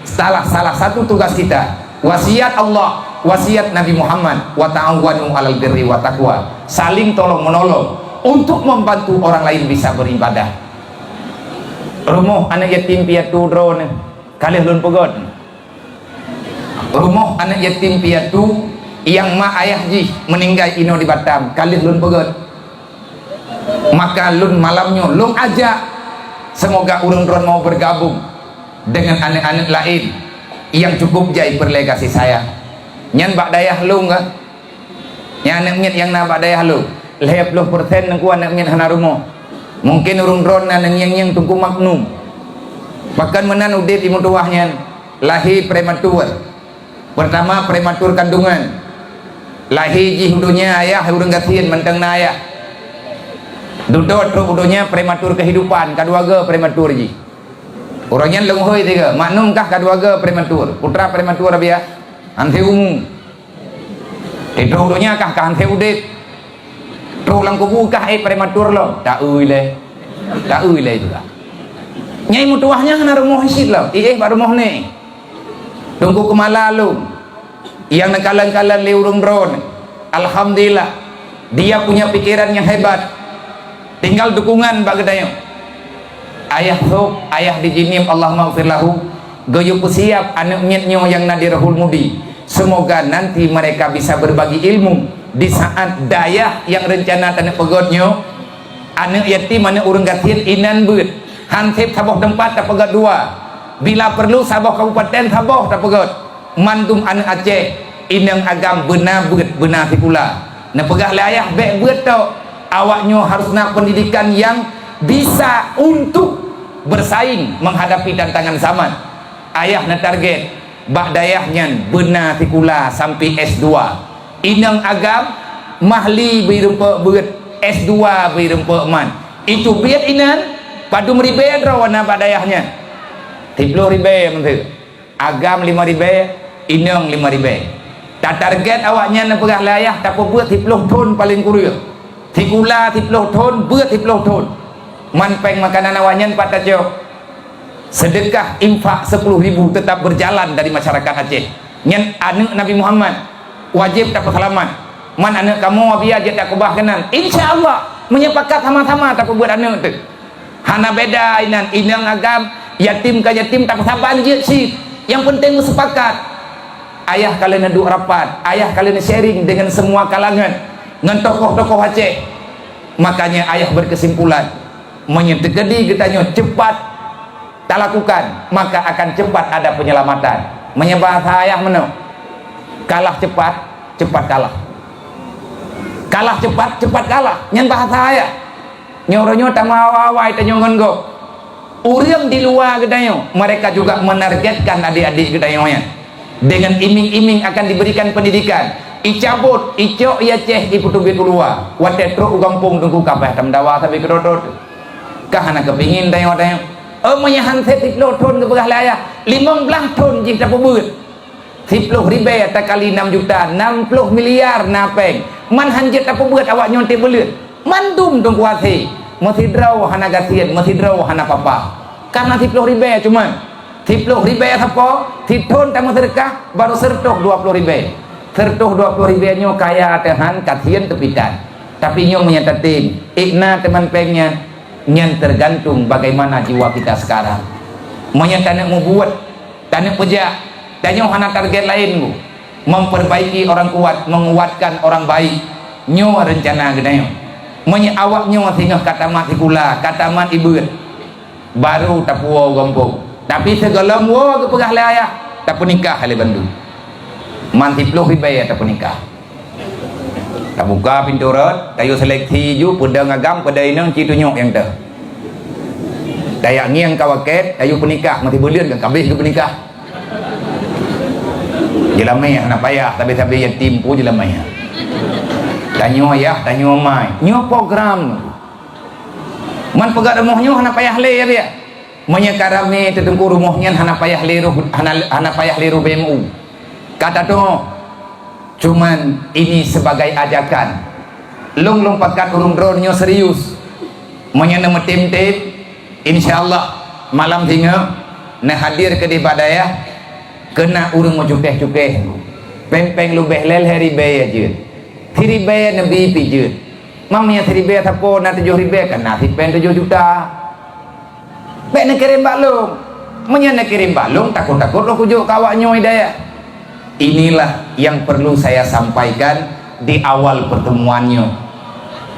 salah, salah satu tugas kita, wasiat Allah, wasiat Nabi Muhammad, wa ta'awanu 'alal birri wa taqwa. Saling tolong menolong untuk membantu orang lain bisa beribadah. Rumoh aneuëk yatim piatu droeneuh, ka lheueh lôn peugét. Rumoh aneuëk yatim piatu nyang mak ayah jih meuninggai inoe di Batam, ka lheueh lôn peugét. Maka lôn malam nyoe lôn ajak, semoga ureuëng droeneuh mau bergabung dengan aneuëk-aneuëk laén nyang cukup jai peureulée gaséh sayang. Nyan bak dayah lôn ka. Nyang aneuëk miet nyang na bak dayah lôn, lhée ploh persen Teungku aneuëk miet hana rumoh. Mungken ureuëng droeneuh na nyang-nyang Teungku maknum. Pakon meunan udeb di meutuwah nyan, lahé prematur. Pertama, prematur kandungan. Lahé jih u donya ayah ureuëng gasien mantong na ayah. Dudoe trok u donya prematur kehidupan, kadua goe prematur jih. Uroe nyan lôn hôi sigoe, maknum kah kadua goe prematur. Putra prematur, Abiya, han seuumu. Trok u donya kah, kah han seuudeb. Trok lam kubu kah, eh, prematur lom. Taeu ilée. Taeu ilée juga. Nyai meutuwah nyan hana rumoh cit lom. Iéh bak rumoh nyoe. Teungku Keumala lôn. Nyang neukalon-kalon lé ureuëng droeneuh. Alhamdulillah, dia punya pikiran yang hebat. Tinggal dukungan bak geutanyoe. Ayah Sob, ayah di Jeunieb, Allahummaghfir lahu, geuyue peusiab aneuëk miet nyoe nyang na di Rohul Mudi. Semoga nanti mereka bisa berbagi ilmu di saat dayah nyang reuncana taneuk peugét nyoe. Aneuëk yatim, aneuëk ureuëng gasien inan beuet. Han seb saboh teumpat tapeugét dua. Bila perlu saboh kabupaten saboh tapeugét. Mandum aneuëk Aceh, inong agam beuna beuet, beuna sikula. Neupeugah lé ayah bék beuet tok. Awak nyoe harus na pendidikan yang bisa untuk bersaing menghadapi tantangan zaman. Ayah neutarget bak dayah nyan beuna sikula sampai S dua. Inong agam, mahli bri rumpok beuet, S dua bri rumpok man. Itu biet inan, padum ribée droe na bak dayah nyan. Siplôh ribée meunteu. Agam lima ribée, inong lima ribée. Tatarget awak nyan neupeugah lé ayah tapeubuet siplôh thon paleng kureueng. Sikula siplôh thon, beuet siplôh thon. Man péng makanan awak nyan pat tacok. Sedekah infak sepuluh ribu tetap berjalan dari masyarakat Aceh. Nyan aneuëk Nabi Muhammad, wajéb tapeuseulamat. Man aneuëk kamoe, Abiya, jeuet takeubah keunan. Insya Allah, meunyoe pakat sama-sama tapeubuet aneuëk teuh. Hana beda inan, inong agam, yatim ka yatim, tapeusaban jeuet cit. Nyang penting meusepakat. Ayah ka lheueh neuduek rapat, ayah ka lheueh neu-sharing dengan semua kalangan, ngon tokoh-tokoh Aceh. Makanya ayah berkesimpulan, meunyoe teukeudi geutanyoe cepat talakukan, maka akan cepat ada penyelamatan. Meunyoe bahasa ayah meunoe, kalah cepat, cepat kalah. Kalah cepat, cepat kalah. Nyan bahasa ayah. Nyoe uroe nyoe tameuawai-awai tanyoe ngon gob. Ureuëng di luwa geutanyoe, mereka juga menargetkan adik-adik geutanyoe nyan. Dengan iming-iming akan diberikan pendidikan. Icabot, icok, iacéh, ipeuteubiet u luwa. Watée trok u gampông Teungku ka paih tameudawa sabe keudroe-droe teuh. Ka hana keupingin tanyoe-tanyoe. Oh, meunyoe han seb siplôh thon geupeugah lé ayah, limong blaih thon jih tapeubeuet. Siplôh ribée takali nam juta, nam plôh miliar na péng. Man han jeuet tapeubeuet awak nyoe tieb buleuen. Mandum dong kuasé. Meusidroe hana gasien, meusidroe hana papa. Karena siplôh ribée cuman. Siploh ribèe sapo, sithon tameuseudeukah, barô seureutôh dua ploh ribèe. Seureutôh dua ploh ribèe nyoe kaya teuhan, ka sién teupitan. Tapi nyoe meunyoe tatem, ék na teuma péng nyan, nyan tergantung bagaimana jiwa kita sekarang. Meunyoe taneuk mubuet, taneuk peujak, tanyoe hana target laén, Bu. Memperbaiki orang kuat, menguatkan orang baik. Nyoe rencana geutanyoe. Meunyoe awak nyoe singoh ka tamat sikula, ka tamat ibeut, baru tapuwoe u gampông. Tapi sigohlom woe geupeugah lé ayah, tapeunikah lé bandum. Man siploh ribèe tapeunikah. Tabuka pintoe rot, tayue seleksi ju, peudong agam, peudong inong, ci tunyok nyang teuh. Tajak ngieng ka wakét, tayue peunikah, meusibuleuen ka habéh geupeunikah. Jeulamé hana payah, sabé-sabé yatim peue jeulamé. Tanyoe ayah, tanyoe amai. Nyoe program. Man peugöt rumoh nyoe hana payah lé, ya, biya. Meunyoe ka ramé teuteungku rumoh nyan hana payah lé roh, hana, hana payah lé roh B M U. Ka tateu'oh. Cuman ini sebagai ajakan. Lôn, lôn pakat ureueng droeneuh nyoe serius. Meunyoe neumeutem-tem, insya Allah malam singoh neuhadir keudéh bak dayah, keu na ureueng meucukéh-cukéh. Péng-péng leubeh lhèe-lhèe ribèe jeuet. Siribèe neubi pih jeuet. Meunyoe siribèe sapo na tujoh ribèe, kan na cit péng tujoh juta. Bèk neukirém bak lôn. Meunyoe neukirém bak lôn, takot-takot lôn kujok keu awak nyoe hidayah. Inilah yang perlu saya sampaikan di awal pertemuan nyoe.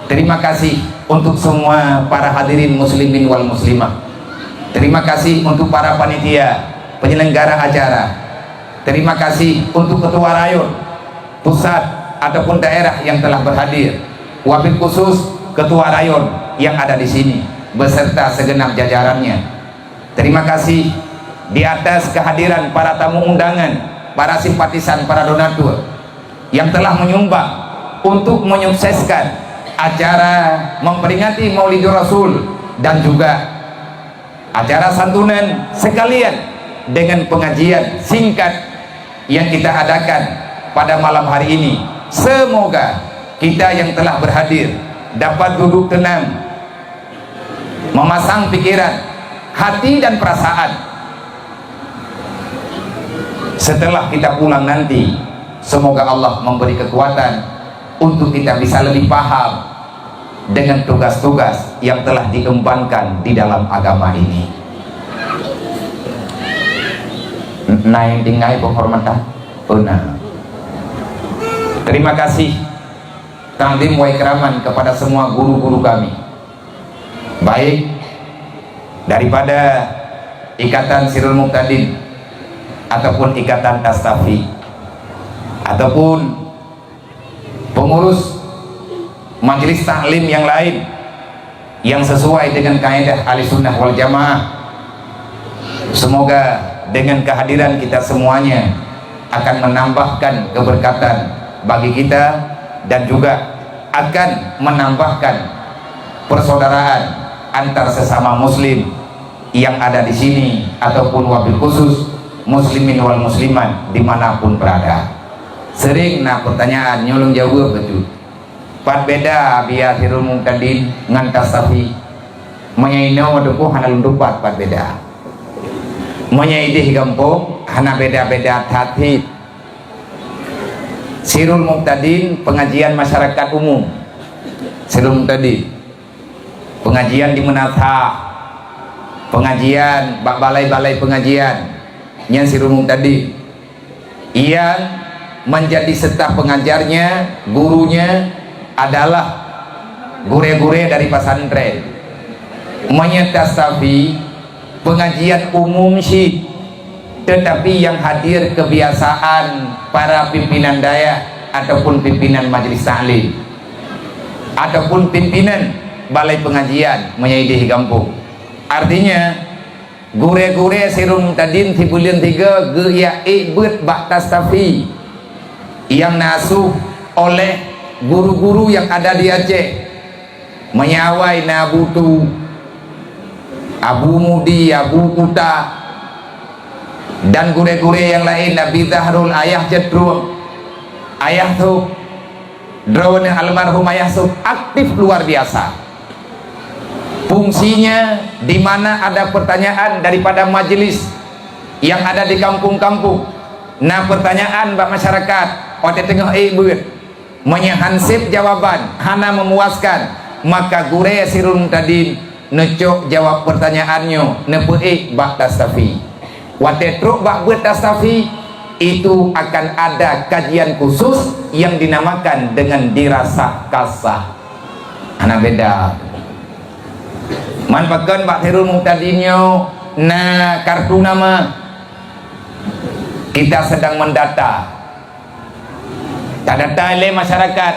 Terima kasih untuk semua para hadirin muslimin wal muslimah. Terima kasih untuk para panitia penyelenggara acara. Terima kasih untuk ketua rayot pusat ataupun daerah yang telah berhadir, wabil khusus ketua rayon yang ada di sini beserta segenap jajarannya. Terima kasih di atas kehadiran para tamu undangan, para simpatisan, para donatur yang telah menyumbang untuk menyukseskan acara memperingati Maulidur Rasul dan juga acara santunan sekalian dengan pengajian singkat yang kita adakan pada malam hari ini. Semoga kita yang telah berhadir dapat duduk tenang, memasang pikiran, hati, dan perasaan. Setelah kita pulang nanti, semoga Allah memberi kekuatan untuk kita bisa lebih paham dengan tugas-tugas yang telah diembankan di dalam agama ini. Na nyang tinggai penghormatan? Oh, na. Terima kasih, takzim wa ikraman kepada semua guru-guru kami, baik daripada Ikatan Sirul Muqtadin ataupun Ikatan Tastafi ataupun pengurus majelis taklim yang lain yang sesuai dengan kaedah Ahli Sunnah wal Jamaah. Semoga dengan kehadiran kita semuanya akan menambahkan keberkatan bagi kita dan juga akan menambahkan persaudaraan antar sesama muslim yang ada di sini ataupun wabil khusus muslimin wal muslimat dimanapun berada. Sering na pertanyaan, nyoe lôn jaweueb bacut. Pat beda biya Sirul Muqtadin ngon Tastafi? Meunyoe inoe teungku hana lôn tupat pat beda. Meunyoe idéh gampông hana beda-beda that cit. Sirul Muqtadin pengajian masyarakat umum. Sirul Muqtadin pengajian di meunasah, pengajian bak balai-balai pengajian, nyan Sirul Muqtadin. Yang menjadi staf pengajarnya, gurunya adalah gurée-gurée dari pesantren. Meunyoe Tastafi, pengajian umum cit, tetapi yang hadir kebiasaan para pimpinan dayah ataupun pimpinan majelis taklim ataupun pimpinan balai pengajian meunyoe idéh gampông. Artinya, gurée-gurée Sirul Muqtadin sibuleuen tiga geujak ék beuet bak Tastafi nyang na asuh oleh guru-guru yang ada di Aceh. Meunyoe awai na Abu Tu, Abu Mudi, Abu Kuta, dan gurée-gurée nyang laén, Abi Zahrul, Ayah Cetruek, Ayah Sop, droeneuh almarhum Ayah Sop aktif luar biasa. Fungsinya di mana ada pertanyaan daripada majelis yang ada di kampung-kampung, na pertanyaan bak masyarakat watée teungoh ék beuet. Meunyoe han seb jawaban hana memuaskan, maka gurée Sirul Muhtadin neucok jawab pertanyaan nyoe neupeuék bak Tastafi. Watée trok bak beuet Tastafi, itu akan ada kajian khusus yang dinamakan dengan dirasah kasah. Hana beda. Man pakon bak Sirul Muhtadin nyoe na kartu nama. Kita sedang mendata. Tadata lé masyarakat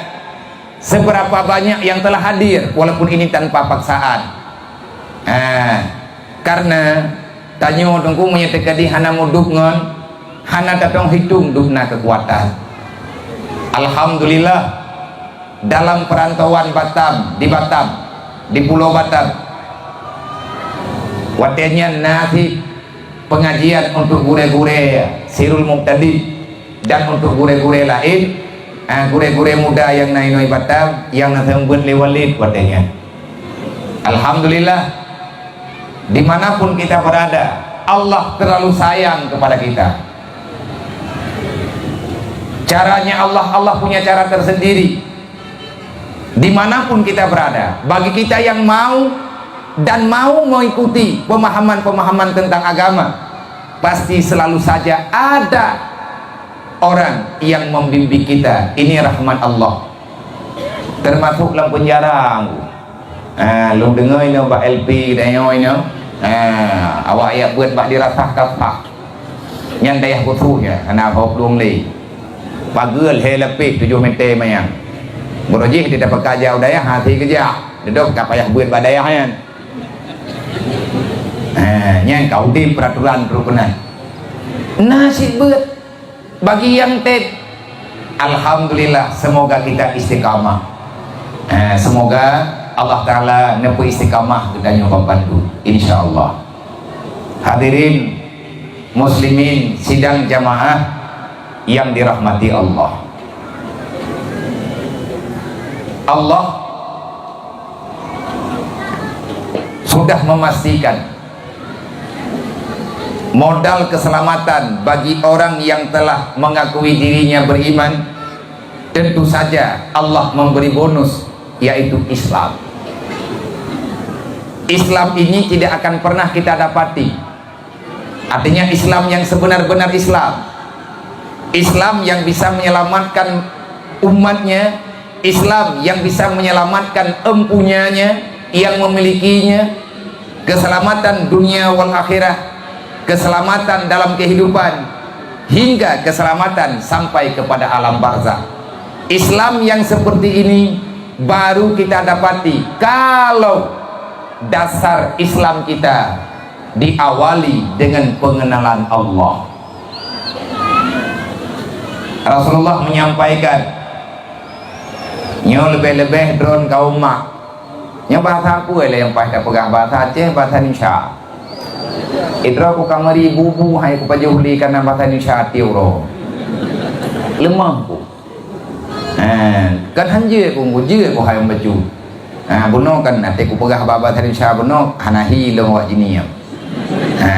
seberapa banyak yang telah hadir, walaupun ini tanpa paksaan. Ah, karena tanyoe Teungku meunyoe teukeudi hana mudub ngon hana tatong hitung dubna kekuatan. Alhamdulillah, dalam perantauan Batam, di Batam, di Pulau Batam, watée nyan na cit pengajian untuk gurée-gurée Sirul Muhtadin dan untuk gurée-gurée laén, ah, gurée-gurée muda nyang na inoe Batam, nyang na seumeubeuet lé Walid watée nyan. Alhamdulillah, dimanapun kita berada, Allah terlalu sayang kepada kita. Caranya Allah, Allah punya cara tersendiri. Dimanapun kita berada, bagi kita yang mau dan mau mengikuti pemahaman-pemahaman tentang agama, pasti selalu saja ada orang yang membimbing kita. Ini rahmat Allah. Termasuk lam penjara. Ah, lôn deungoe inoe bak L P geutanyoe inoe. Ah, awak jak beuet bak dirasah kasah. Nyan dayah khusus nyan, hana hok lôn lé. Pageue lhée lapéh tujoh meter manyang. Beurojih di tapeukaja u dayah, hase keujak. Dedok ka payah beuet bak dayah nyan. Ah, nyan ka udeb peraturan peurukeunan. Na cit beuet. Bagi nyang teb, alhamdulillah, semoga kita istiqamah. Eh, semoga Allah Taala neupeu istiqamah geutanyoe bandum, insya Allah. Hadirin muslimin sidang jamaah yang dirahmati Allah. Allah sudah memastikan modal keselamatan bagi orang yang telah mengakui dirinya beriman, tentu saja Allah memberi bonus, yaitu Islam. Islam ini tidak akan pernah kita dapati. Artinya Islam yang sebenar-benar Islam. Islam yang bisa menyelamatkan umatnya, Islam yang bisa menyelamatkan empunyanya, yang memilikinya, keselamatan dunia wal akhirah, keselamatan dalam kehidupan, hingga keselamatan sampai kepada alam barzakh. Islam yang seperti ini baru kita dapati kalau dasar Islam kita diawali dengan pengenalan Allah. Rasulullah menyampaikan, nyoe leubeh-leubeh droen kaum mak. Nyoe bahasa peue lé nyang paih tapeugah, bahasa Aceh, bahasa Indonesia. Idroe ku kamari bubu hai kupajoh li kana bahasa Indonesia até uroe. Leumah ku. Ha, kan han jeuet ku, ku jeuet ku hai bacut. Ha, bunoe kan até kupeugah bak bahasa Indonesia bunoe hana hi lom awak jih nyoe. Ha,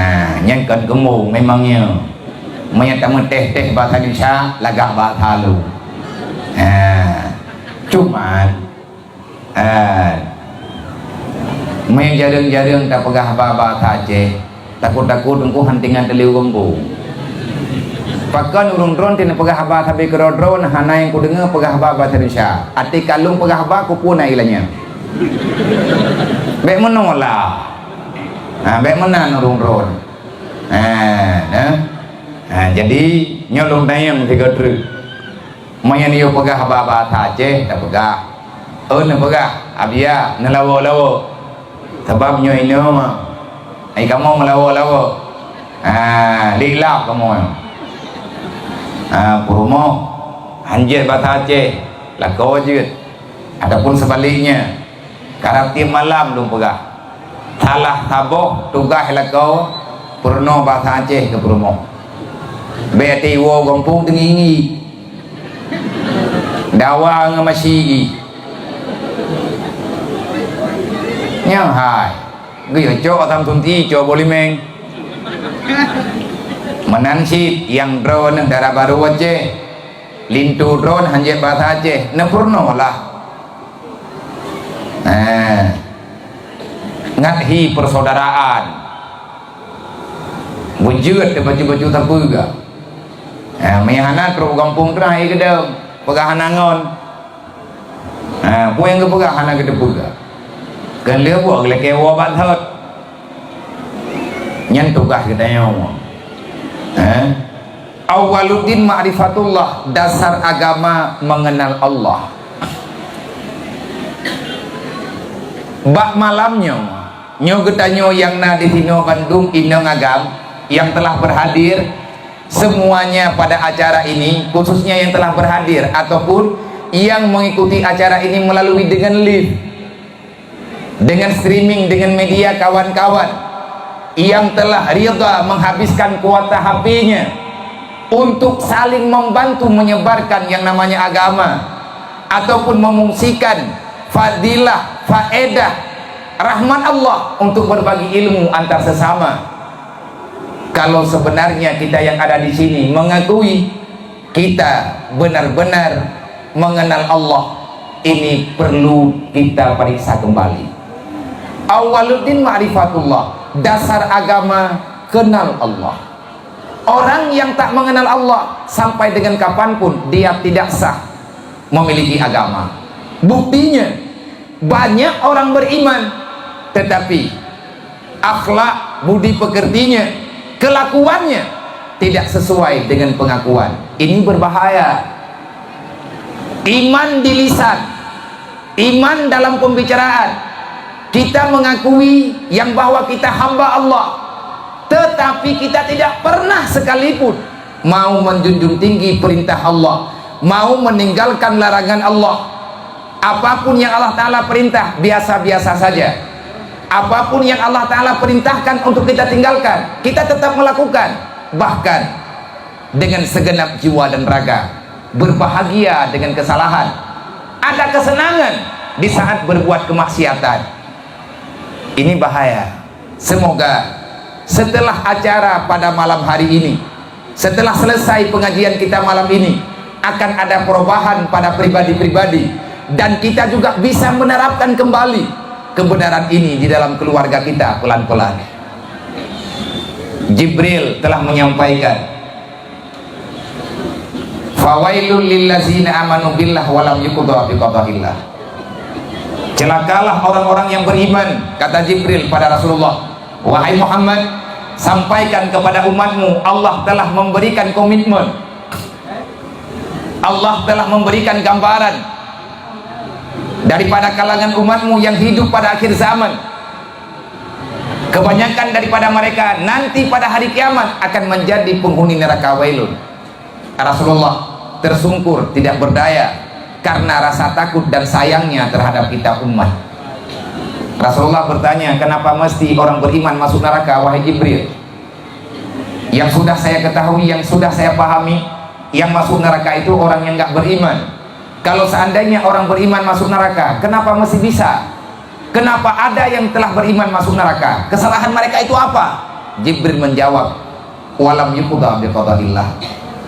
nyan kan keumbung memang nyoe. Meunyo tameutéh-téh bahasa Indonesia lagak bahasa lu. Ha, cuman, ha, meunyo jareueng-jareueng tapeugah bahasa Aceh, takot-takot engku hantingan teuliu gombo. Pakon ureuëng droen teuneuk peugah haba sabe keudroe-droe hana nyang kudeungoe peugah haba bahasa Indonesia. Até kalung peugah haba kupeue na ilanya. Bék meunoe lah. Ha, bék meunan ureuëng droen. Ha, nah. Ha, jadi nyoe lôn tanyong sigoe treuk. Meunyo neuyue peugah haba bahasa Aceh, tapeugah. Oh, neupeugah, Abia, neulawo-lawo. Sabab nyoe inoe, ai kamoe meulawo-lawo. Ha, liklap kamoe. Ha, peurumoh, hanjeuet bahasa Aceh, lakoe jeuet. Ataupun sebaliknya, Karab tiep malam lôn peugah, salah saboh tugaih lakoe peurunoe bahasa Aceh keu peurumoh. Bék até iwoe gampông teungingi. Dawa ngon masi i. Nyan hai. Geuyue cok asam sunti, cok boh limeng. Meunan cit nyang droeneuh dara barô Aceh, linto droeneuh hanjeuet bahasa Aceh, neupeurunoe lah. Eh, ngat hi persaudaraan. Beujeuet teuh bacut-bacut sapeue ga. Eh, meuhana trok gampông teuh hai keudeueng, peugah hana ngon. Ha, peue nyang geupeugah hana geuteupeue. Keu lheueh buet geulakée woe bak thot. Nyan tugaih geutanyoe. Ha? Awwaluddin ma'rifatullah, dasar agama mengenal Allah. Bak malam nyoe, nyoe geutanyoe nyang na di sinoe bandum inong agam nyang telah berhadir, semuanya pada acara ini, khususnya yang telah berhadir ataupun yang mengikuti acara ini melalui dengan live, dengan streaming, dengan media kawan-kawan yang telah rida menghabiskan kuota H P-nya untuk saling membantu menyebarkan yang namanya agama ataupun memungsikan fadilah, faedah, rahmat Allah untuk berbagi ilmu antar sesama. Kalau sebenarnya kita yang ada di sini mengakui kita benar-benar mengenal Allah, ini perlu kita periksa kembali. Awwaluddin ma'rifatullah, dasar agama kenal Allah. Orang yang tak mengenal Allah sampai dengan kapanpun dia tidak sah memiliki agama. Buktinya, banyak orang beriman, tetapi akhlak, budi pekertinya, kelakuannya tidak sesuai dengan pengakuan. Ini berbahaya. Iman di lisan, iman dalam pembicaraan. Kita mengakui yang bahwa kita hamba Allah, tetapi kita tidak pernah sekalipun mau menjunjung tinggi perintah Allah, mau meninggalkan larangan Allah. Apapun yang Allah Ta'ala perintah, biasa-biasa saja. Apapun yang Allah Ta'ala perintahkan untuk kita tinggalkan, kita tetap melakukan. Bahkan dengan segenap jiwa dan raga, berbahagia dengan kesalahan. Ada kesenangan di saat berbuat kemaksiatan. Ini bahaya. Semoga setelah acara pada malam hari ini, setelah selesai pengajian kita malam ini, akan ada perubahan pada pribadi-pribadi dan kita juga bisa menerapkan kembali kebenaran ini di dalam keluarga kita pelan-pelan. Jibril telah menyampaikan, "Fawailul lillazina amanu billah walam yuqda biqadaillah." Celakalah orang-orang yang beriman, kata Jibril pada Rasulullah, "Wahai Muhammad, sampaikan kepada umatmu, Allah telah memberikan komitmen. Allah telah memberikan gambaran daripada kalangan umatmu yang hidup pada akhir zaman. Kebanyakan daripada mereka nanti pada hari kiamat akan menjadi penghuni neraka wailun." Rasulullah tersungkur, tidak berdaya karena rasa takut dan sayangnya terhadap kita umat. Rasulullah bertanya, "Kenapa mesti orang beriman masuk neraka, wahai Jibril? Yang sudah saya ketahui, yang sudah saya pahami, yang masuk neraka itu orang yang nggak beriman. Kalau seandainya orang beriman masuk neraka, kenapa mesti bisa? Kenapa ada yang telah beriman masuk neraka? Kesalahan mereka itu apa?" Jibril menjawab, "Walam yuqda biqadaillah."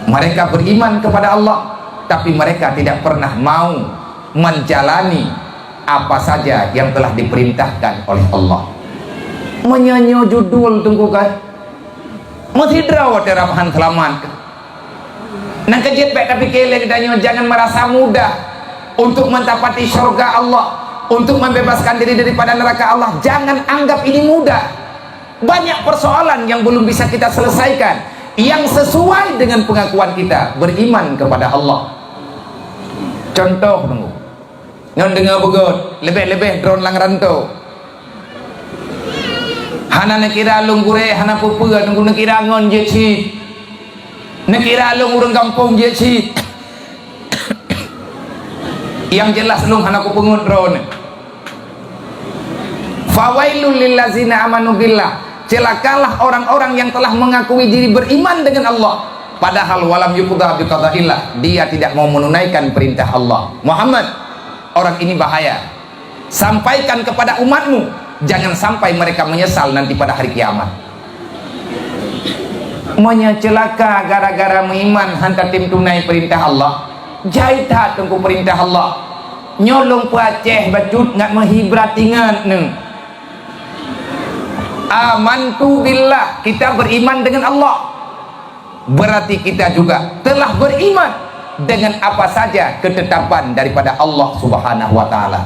Mereka beriman kepada Allah, tapi mereka tidak pernah mau menjalani apa saja yang telah diperintahkan oleh Allah. Meunyoe nyoe judul teungku kan, meusidroe watée Rabhan seulamat. Nyang keujeuet bék tapike lé geutanyoe, jangan merasa mudah untuk mendapati syurga Allah, untuk membebaskan diri daripada neraka Allah. Jangan anggap ini mudah. Banyak persoalan yang belum bisa kita selesaikan, yang sesuai dengan pengakuan kita beriman kepada Allah. Contoh, nunggu. Ngon deungoe beugöt, leubeh-leubeh droe lam rantô. Hana neukira lôn gurée, hana peue-peue, nunggu neukira ngon jeuet cit. Neukira lôn ureuëng gampông jeuet cit. Nyang jeulaih lôn hana kupeungeut droeneuh. "Fawailul lillazina amanu billah." Celakalah orang-orang yang telah mengakui diri beriman dengan Allah, padahal walam yuqda biqadaillah, dia tidak mau menunaikan perintah Allah. Muhammad, orang ini bahaya. Sampaikan kepada umatmu, jangan sampai mereka menyesal nanti pada hari kiamat. Meunyoe ceulaka gara-gara meuiman han tatem tunai peurintah Allah, jai that Teungku peurintah Allah. Nyoe lôn peuaceh bacut ngat meuhibra tingat neuh. Amantu billah, kita beriman dengan Allah. Berarti kita juga telah beriman dengan apa saja ketetapan daripada Allah Subhanahu wa Ta'ala.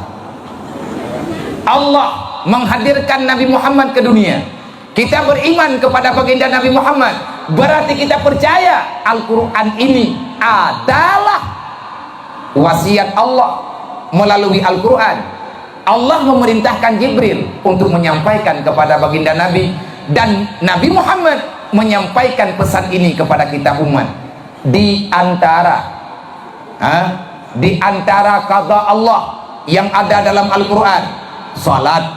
Allah menghadirkan Nabi Muhammad ke dunia. Kita beriman kepada baginda Nabi Muhammad, berarti kita percaya Al-Quran ini adalah wasiat Allah melalui Al-Quran. Allah memerintahkan Jibril untuk menyampaikan kepada baginda Nabi, dan Nabi Muhammad menyampaikan pesan ini kepada kita umat. Di antara, ha, di antara qada Allah yang ada dalam Al-Quran, salat.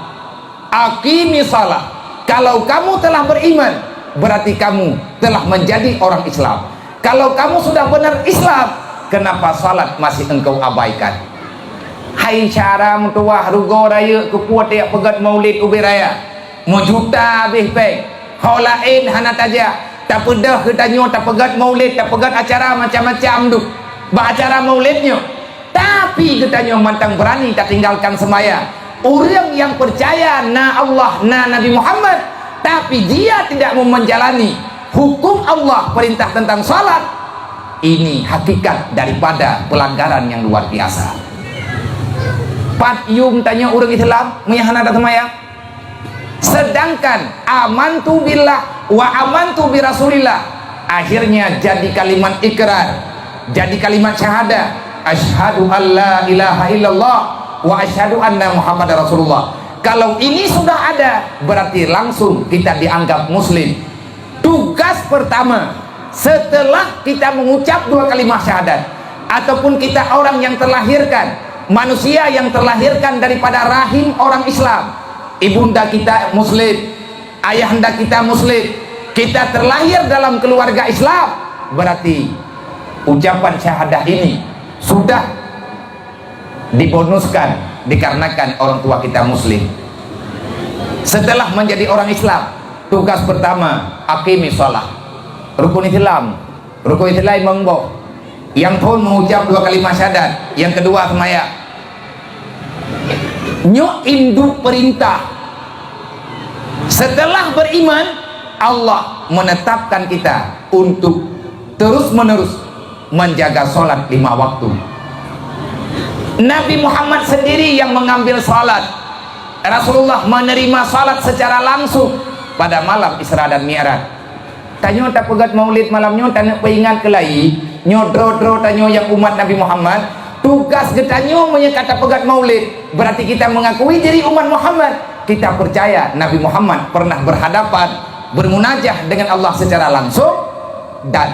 Aqimi salat. Kalau kamu telah beriman, berarti kamu telah menjadi orang Islam. Kalau kamu sudah benar Islam, kenapa salat masih engkau abaikan? Hai syara meutuwah rugoe rayeuk keupeue tajak peugét maulid ubé raya. Meujuta abéh péng. Ho laén hana tajak. Tapeudeuh geutanyoe tapeugét maulid, tapeugét acara macam-macam dum bak acara maulid nyoe. Tapi geutanyoe mantong beurani tatinggalkan seumayang. Ureuëng nyang peucaya na Allah, na Nabi Muhammad, tapi dia tidak mau menjalani hukum Allah, perintah tentang salat, ini hakikat daripada pelanggaran yang luar biasa. Pat yum tanyoe ureuëng Islam meunyo hana taseumayang? Sedangkan amantu billah wa amantu bi Rasulillah, akhirnya jadi kalimat ikrar, jadi kalimat syahadah, asyhadu an la ilaha illallah wa asyhadu anna Muhammadar Rasulullah. Kalau ini sudah ada, berarti langsung kita dianggap muslim. Tugas pertama, setelah kita mengucap dua kalimah syahadat, ataupun kita orang yang terlahirkan, manusia yang terlahirkan daripada rahim orang Islam, ibunda kita muslim, ayahanda kita muslim, kita terlahir dalam keluarga Islam, berarti ucapan syahadah ini sudah dibonuskan dikarenakan orang tua kita muslim. Setelah menjadi orang Islam, tugas pertama, aqimi shalah. Rukun Islam, rukun Islam limong boh. Yang phôn mengucap dua kalimah syahadat, yang kedua semayang. Nyoe induk perintah. Setelah beriman, Allah menetapkan kita untuk terus-menerus menjaga salat lima waktu. Nabi Muhammad sendiri yang mengambil salat. Rasulullah menerima salat secara langsung pada malam Isra dan Mi'raj. Tanyoe tapeugét maulid malam nyoe taneuk peuingat keulayi, nyoe droe-droe tanyoe nyang umat Nabi Muhammad, tugas geutanyoe meunyoe ka tapeugét maulid, berarti kita mengakui diri umat Muhammad. Kita percaya Nabi Muhammad pernah berhadapan, bermunajah dengan Allah secara langsung, dan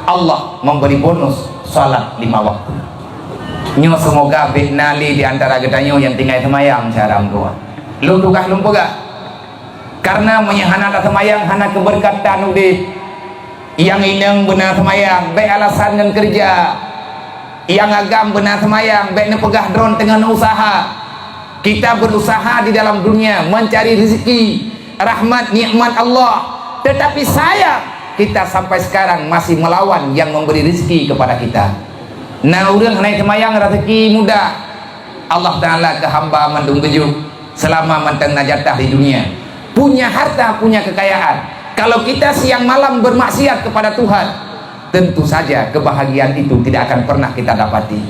Allah memberi bonus salat lima waktu. Nyoe seumoga bèk na lé di antara geutanyoe nyang tinggai seumayang syara meutuwah. Lôn tugaih lôn peugah, karena meunyoe hana taseumayang, hana keubeureukat dan udép. Nyang inong beuna seumayang, bèk alasan ngon keureuja. Nyang agam beuna seumayang, bèk neupeugah droe teungoh neuusaha. Kita berusaha di dalam dunia mencari rezeki, rahmat, nikmat Allah. Tetapi sayang, kita sampai sekarang masih melawan yang memberi rezeki kepada kita. Na ureuëng hana seumayang rezeki mudah. Allah Taala keu hamba mandum beujeuet selama mantong na jatah di dunia. Punya harta, punya kekayaan. Kalau kita siang malam bermaksiat kepada Tuhan, tentu saja kebahagiaan itu tidak akan pernah kita dapati.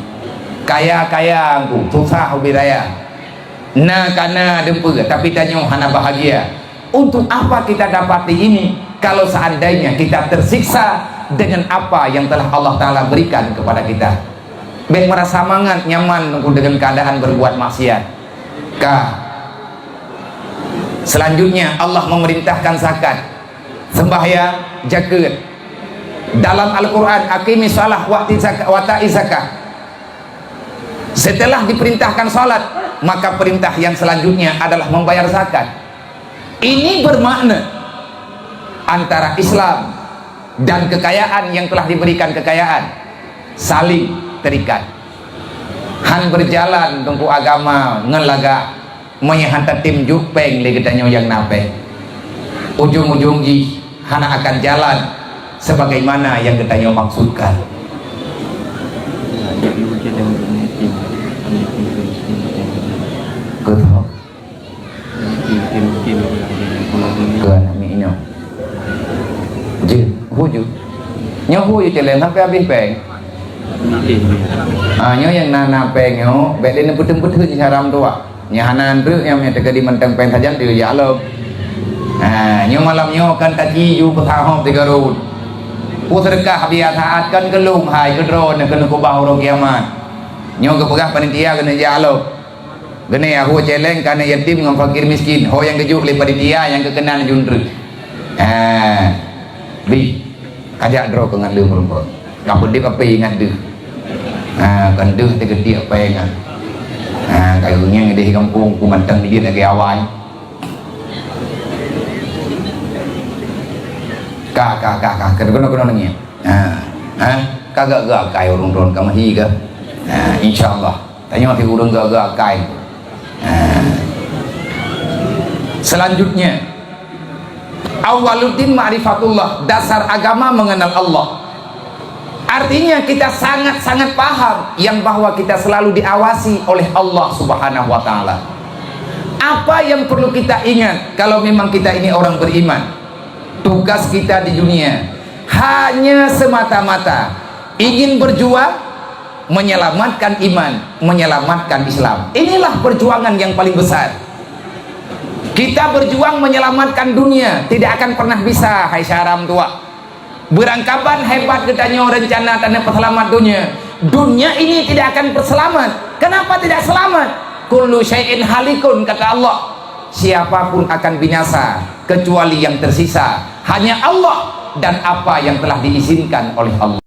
Kaya-kaya engku, susah ubé raya. Na ka na deumpeue, tapi tanyoe hana bahagia. Untuk apa kita dapati ini kalau seandainya kita tersiksa dengan apa yang telah Allah Taala berikan kepada kita? Bèk merasa mangat nyaman dengan keadaan berbuat maksiat. Ka. Selanjutnya, Allah memerintahkan zakat, sembahyang, jakeuet. Dalam Al-Quran, "Aqimi shalah wa ati zaka-, wa ta'i zakah." Setelah diperintahkan salat, maka perintah yang selanjutnya adalah membayar zakat. Ini bermakna antara Islam dan kekayaan yang telah diberikan kekayaan saling terikat. Han berjalan teungku agama ngon lagak meunyoe han tatem jok péng lé geutanyoe nyang na péng. Ujong-ujong jih hana akan jalan sebagaimana yang geutanyoe maksudkan. Beutôi. Keu aneuk miet inong. Jeuet, hu ju. Nyoe hu ju céléng sampai habéh péng. Ah, nyoe nyang na, na péng nyoe, bèk lé neupeutheun-peutheun syedara meutuah. Nyoe hana treuk nyoe, nyoe teuka di mantong péng sajan di jak lom. Ah, nyoe malam nyoe kan taci ju peusahom tiga rot. Peue seudeukah biasa kan keu lôn hai keu droeneuh keuneuk keubah uroe kiamat. Nyoe geupeugah panitia keuneuk jak lom. Geuneuk hu céléng keu aneuk yatim ngon fakir miskin. Ho nyang geujok lé panitia nyang keu keunan jun treuk. Ah, bi. Kajak droe keu ngon leuem rumpok. Ka peudeuh api ngon deuh. Ha, kan deuh teugeutiek péng nyan. Ha, kayu nyan di gampông ku mantong di lagèe awai. Ka, ka, ka, ka, keunoe, keunoe, keunoe nyan. Ha, ha, ka gak-gak kai ureueng droen ka meuhi ka. Ha, insya Allah. Tanyoe si ureueng gagah kai. Nah. Selanjutnya, awaluddin ma'rifatullah, dasar agama mengenal Allah. Artinya kita sangat-sangat paham yang bahwa kita selalu diawasi oleh Allah Subhanahu wa Ta'ala. Apa yang perlu kita ingat kalau memang kita ini orang beriman? Tugas kita di dunia hanya semata-mata ingin berjuang menyelamatkan iman, menyelamatkan Islam. Inilah perjuangan yang paling besar. Kita berjuang menyelamatkan dunia, tidak akan pernah bisa, hai syedara meutuah. Beurangkaban hebat geutanyoe rencana taneuk peuseulamat dunia, dunia ini tidak akan peuseulamat. Kenapa tidak selamat? Kullu syai'in halikun, kata Allah. Siapapun akan binasa, kecuali yang tersisa hanya Allah dan apa yang telah diizinkan oleh Allah.